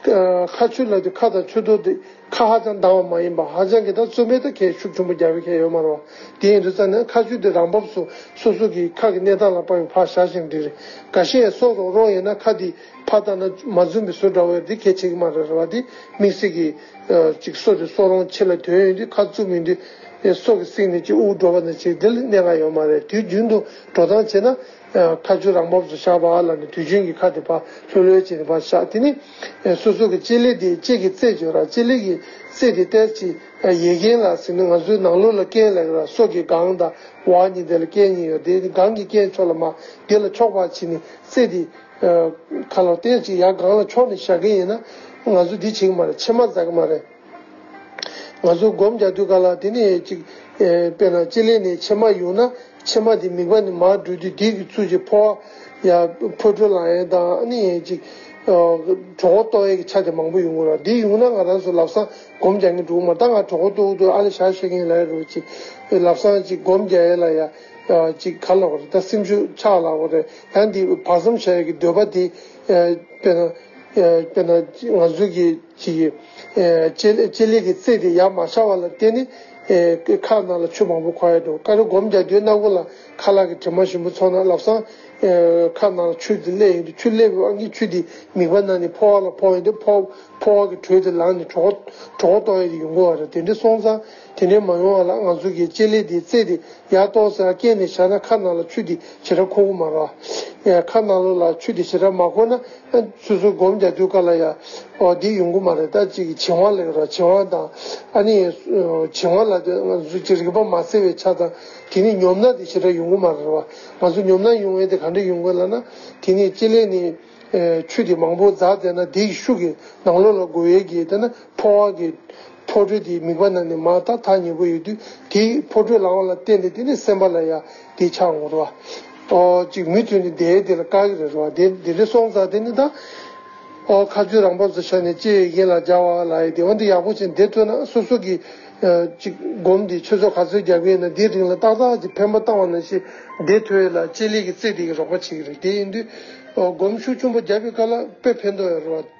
ཨ་ཁ་ཆུ་ལབ་དུས་ཁ་དང་ཆུ་ཐོག་དེ་ཁ་ཧ་ཅང་དྭངས་བ་མ་ཡིན་པ། ཧ་ཅང་གི་ད་རྩོལ་མེད་ད་ཁྱད་ཤུགས་ཆེན་པོ་རྒྱག་པའི་ཁྱད་ཡོད་མ་རེད་བ། དེ་ཡིན་དུས་ཙང་ནས་ཁ་ཆུ་དེ་རང་བབས་སུ་སོ་སོ་གི་ཁ་གི་གནས་སྟངས་ལ་དཔག་པའི་ཕར་བཞག་བཞིན་དེ་རེད། འགའ་ཤས་སོ་རོག་རོག་ཡིན་ན་ཁ་དེ་ཕར་བལྟས་ན་མ་འཛུམ་པའི་བཟོ་འདྲ་བས་དེ་གལ་ཆེ་གི་མ་རེད་རེད་བ། དེ་དམིགས་བསལ་གྱི་ཨ་ཅིག་སོ་དེ་སོ་རོང་ཕྱི་ལ་དོན་ཡོད་དུས་ཁ་བཙུམ་ཡོད་དུས་ཨེ་སོ་གི་སེང་ནས་ཅིག་དབུགས་འགྲོ་བ་ནང་བཞིན་དེ་ལ་གནད་འགག་ཡོད་མ་རེད། དུས་རྒྱུན་དུ་འགྲོ་སྟངས་བྱས་ན་ཨ་ཁ་ཆུ་རང་བབས་སུ་བཞག་པ་ལ་ནི་དུས་རྒྱུན་གྱི་ཁ་དེ་ཕར་ལྷོད་ལྷོད་བྱས་ནས་ཕར་བཞག་དེ་ནི་ཨེ་སོ་སོ་གི་ལྕེ་ལེ་དེ་ལྕེ་གི་རྩེ་བརྗོད་ར། ལྕེ་ལེ་གི་རྩེ་དེ་ཏོག་ཙམ་ཡ་གྱེན་ལ་ཟེར་ན་ང་ཚོའི་ནང་ལོགས་ལ་རྐན་ལབ་ཀྱི་ར། སོ་གི་སྒང་དང་འོག་གཉིས་དེ་ལ་རྐན་གཉིས་ཡོད་དེ་སྒང་གི་རྐན་ཕྱོགས་ལ་མར་དེ་ལ་ཕྱོགས་པ་བྱས་ནས་རྩེ་དེ་ཨ་ཁ་ལོ་ཏོག་ཙམ་ཡར་སྒང་ལ་ཕྱོགས་ནས་བཞག་གི་ཡིན་ན་ང་ཚོ་འདི་བྱེད་ཀྱི་མ་རེད། མཆིལ་མ་འཛག་གི་མ་རེད། ང་ཚོ་སྒོམ་རྒྱག་དུས་སྐབས་ལ་དེ་ནས་ཅིག་ཨེ་དཔེར་ན་ལྕེ་ལེ་ནས་མཆིལ་མ་ཡོང་ན་མཆིལ་མ་དེ་མིད་པ་ནས་མར་འགྲོ་དུས་དེ་གི་ཚུར་ཅིག་ཕོ་བ་ཡ་ཕོ་དྲོད་ལངས་ཡས་དང་ཨ་ནི་ཅིག་ཨ་གྲོད་ཁོག་ལྟོགས་ཡས་ཀྱི་ཆ་དེ་མང་པོ་ཡོང་གི་རེད། དེ་ཡོང་ན་ང་རང་ཚོ་ལམ་སང་སྒོམ་རྒྱག་མཁན་འགྲོ་གི་མ་རེད། ད་ང་གྲོད་ཁོག་ལྟོགས་འདུག་ཨ་ནི་ཞག་ཤོད་མཁན་ལབ་ཡས་རེད། ཅིག་ལམ་སང་ཅིག་སྒོམ་རྒྱག་ཡས་ལ་ཡ་ཅིག་ག་ལབ་དགོས་རེད། ད་སེམས་ཤུགས་ཆག་ལབ་དགོས་རེད། ཡང་འདི་བག་ཙམ་བཞག་ཡས་ཀྱི་འདོད་པ་དེ་ཨ་དཔེར་ན་ཨ་དཔེར་ན་ང་ཚོ་གི་ཅིག་ཨེ་ལྕེ་ལྕེ་ལེ་གི་རྩེ་དེ་ཡར་མ་ཤར་བ་ལ་བརྟེན་ནས་ཨེ་ཁ་ནང་ལ་ཆུ་མང་པོ་འཁོར་ཡ་འགྲོ། ཁ་རུ་སྒོམ་རྒྱག་དུས་སྣ་ཁུག་ལ་ཁ་ལག་གི་དྲི་མ་ཞིམ་པོ་ཚོར་ན་ལམ་སང་ཨེ་ཁ་ནང་ལ་ཆུ་དེ་སླེབས་ཡོང་དུས་ཆུ་སླེབས་པའི་དབང་གིས་ཆུ་དེ་མིད་པ་ནང་ནས་ཕོ་བ་ལ་ཕོག་ཡོང་དུས་ཕོ་ཕོ་བ་གི་དྲོད་དེ་ལངས་ནས་གྲོད་ཁོག་གྲོད་ཁོག་ལྟོགས་ཡ་དེ་ཡོང་གི་ཡོད་རེད། དེ་འདྲ་སོང་ཙང་དེ་འདྲ་མ་ཡོང་བ་ལ་ང་ཚོ་གི་ལྕེ་ལེ་དེ་རྩེ་དེ་ཡར་ཏོག་ཙམ་བཀལ་ནས་བཞག་ན་ཁ་ནང་ལ་ཆུ་དེ་ཞེ་དྲག་འཁོར་གི་མ་རེད། ཨེ་ཁ་ནང་ལོགས་ལ་ཆུ་དེ་ཞེ་དྲག་མ་འཁོར་ན། སོ་སོ་སྒོམ་རྒྱག་དུས་སྐབས་ལ་ཡ། ཨོ་འདི་ཡོང་གི་མ་རེད། ད་ཅིག་བྱིང་བ་ལབ་ཀྱི་རེད། བྱིང་བ་དང་། ཨ་ནི་བྱིང་བ་ལ་དེ་ང་ཚོ་ཅིག་རིག་པ་མ་གསལ་བའི་ཆ་དང་། དེ་ནི་ཉོབ་སྣང་དེ་ཞེ་དྲག་ཡོང་གི་མ་རེད་བ། ང་ཚོ་ཉོབ་སྣང་ཡོང་ཡས་དེ་ག་འདྲ་ཡོང་གི་ལབ་ན། དེ་ནི་ལྕེ་ལེ་ནས་ཆུ་དེ་མང་པོ་འཛག་བསྡད་ན་དེ་གི་ཤུགས་ཀྱིས་ནང་ལོགས་ལ་འགོ་ཡས་ཀྱི་དེ་ན་ཕོ་བ་གི་ཕོ་དྲོད་དེ་མིད་པ་ནང་ནས་མར་ད་ཐག་ཉེ་པོ་ཡོད་དུས་དེའི་ཕོ་དྲོད་ལངས་པ་ལ་བརྟེན་ནས་དེ་ནི་སེམས་པ་ལ་ཡ་དེ་ཆགས་འོང་རེད་བ། ཨོ་ཅིག་མུ་མཐུད་ནས་བསྡད་དེ་ལ་དཀའ་གི་རེད་རེད་བ། དེ་དེ་འདྲ་སོང་ཙང་དེ་ནི་ད་ཨོ་ཁ་ཆུ་རང་བབས་སུ་བཞག་ནས་ལྕེ་ཡི་གེ་ལ་སྦྱར་བ་ལ་ཡི་དེ་འོན་ཏེ་ཡག་པོ་ཅིག་བསྡད་ཐུབ་ན་སོ་སོ་གི་ཨ་ཅིག་སྒོམ་དེ་ཆུ་ཚོད་ག་ཚོད་རྒྱག་གི་ཡིན་ན་དེའི་རིང་ལ་ཏག་ཏག་ཅིག་འཕེན་པ་བཏང་བ་ནང་བཞིན་བསྡད་ཐུབ་ཡས་ལ་ལྕེ་ལེ་གི་རྩེ་དེ་གི་རོགས་པ་བྱེད་ཀྱི་རེད། དེ་ཡིན་དུས་ཨོ་སྒོམ་ཤུགས་ཆེན་པོ་རྒྱབ་པའི་སྐབས་ལ་དཔེ་ཕན་ཐོགས་ཡོད་རེད་བ།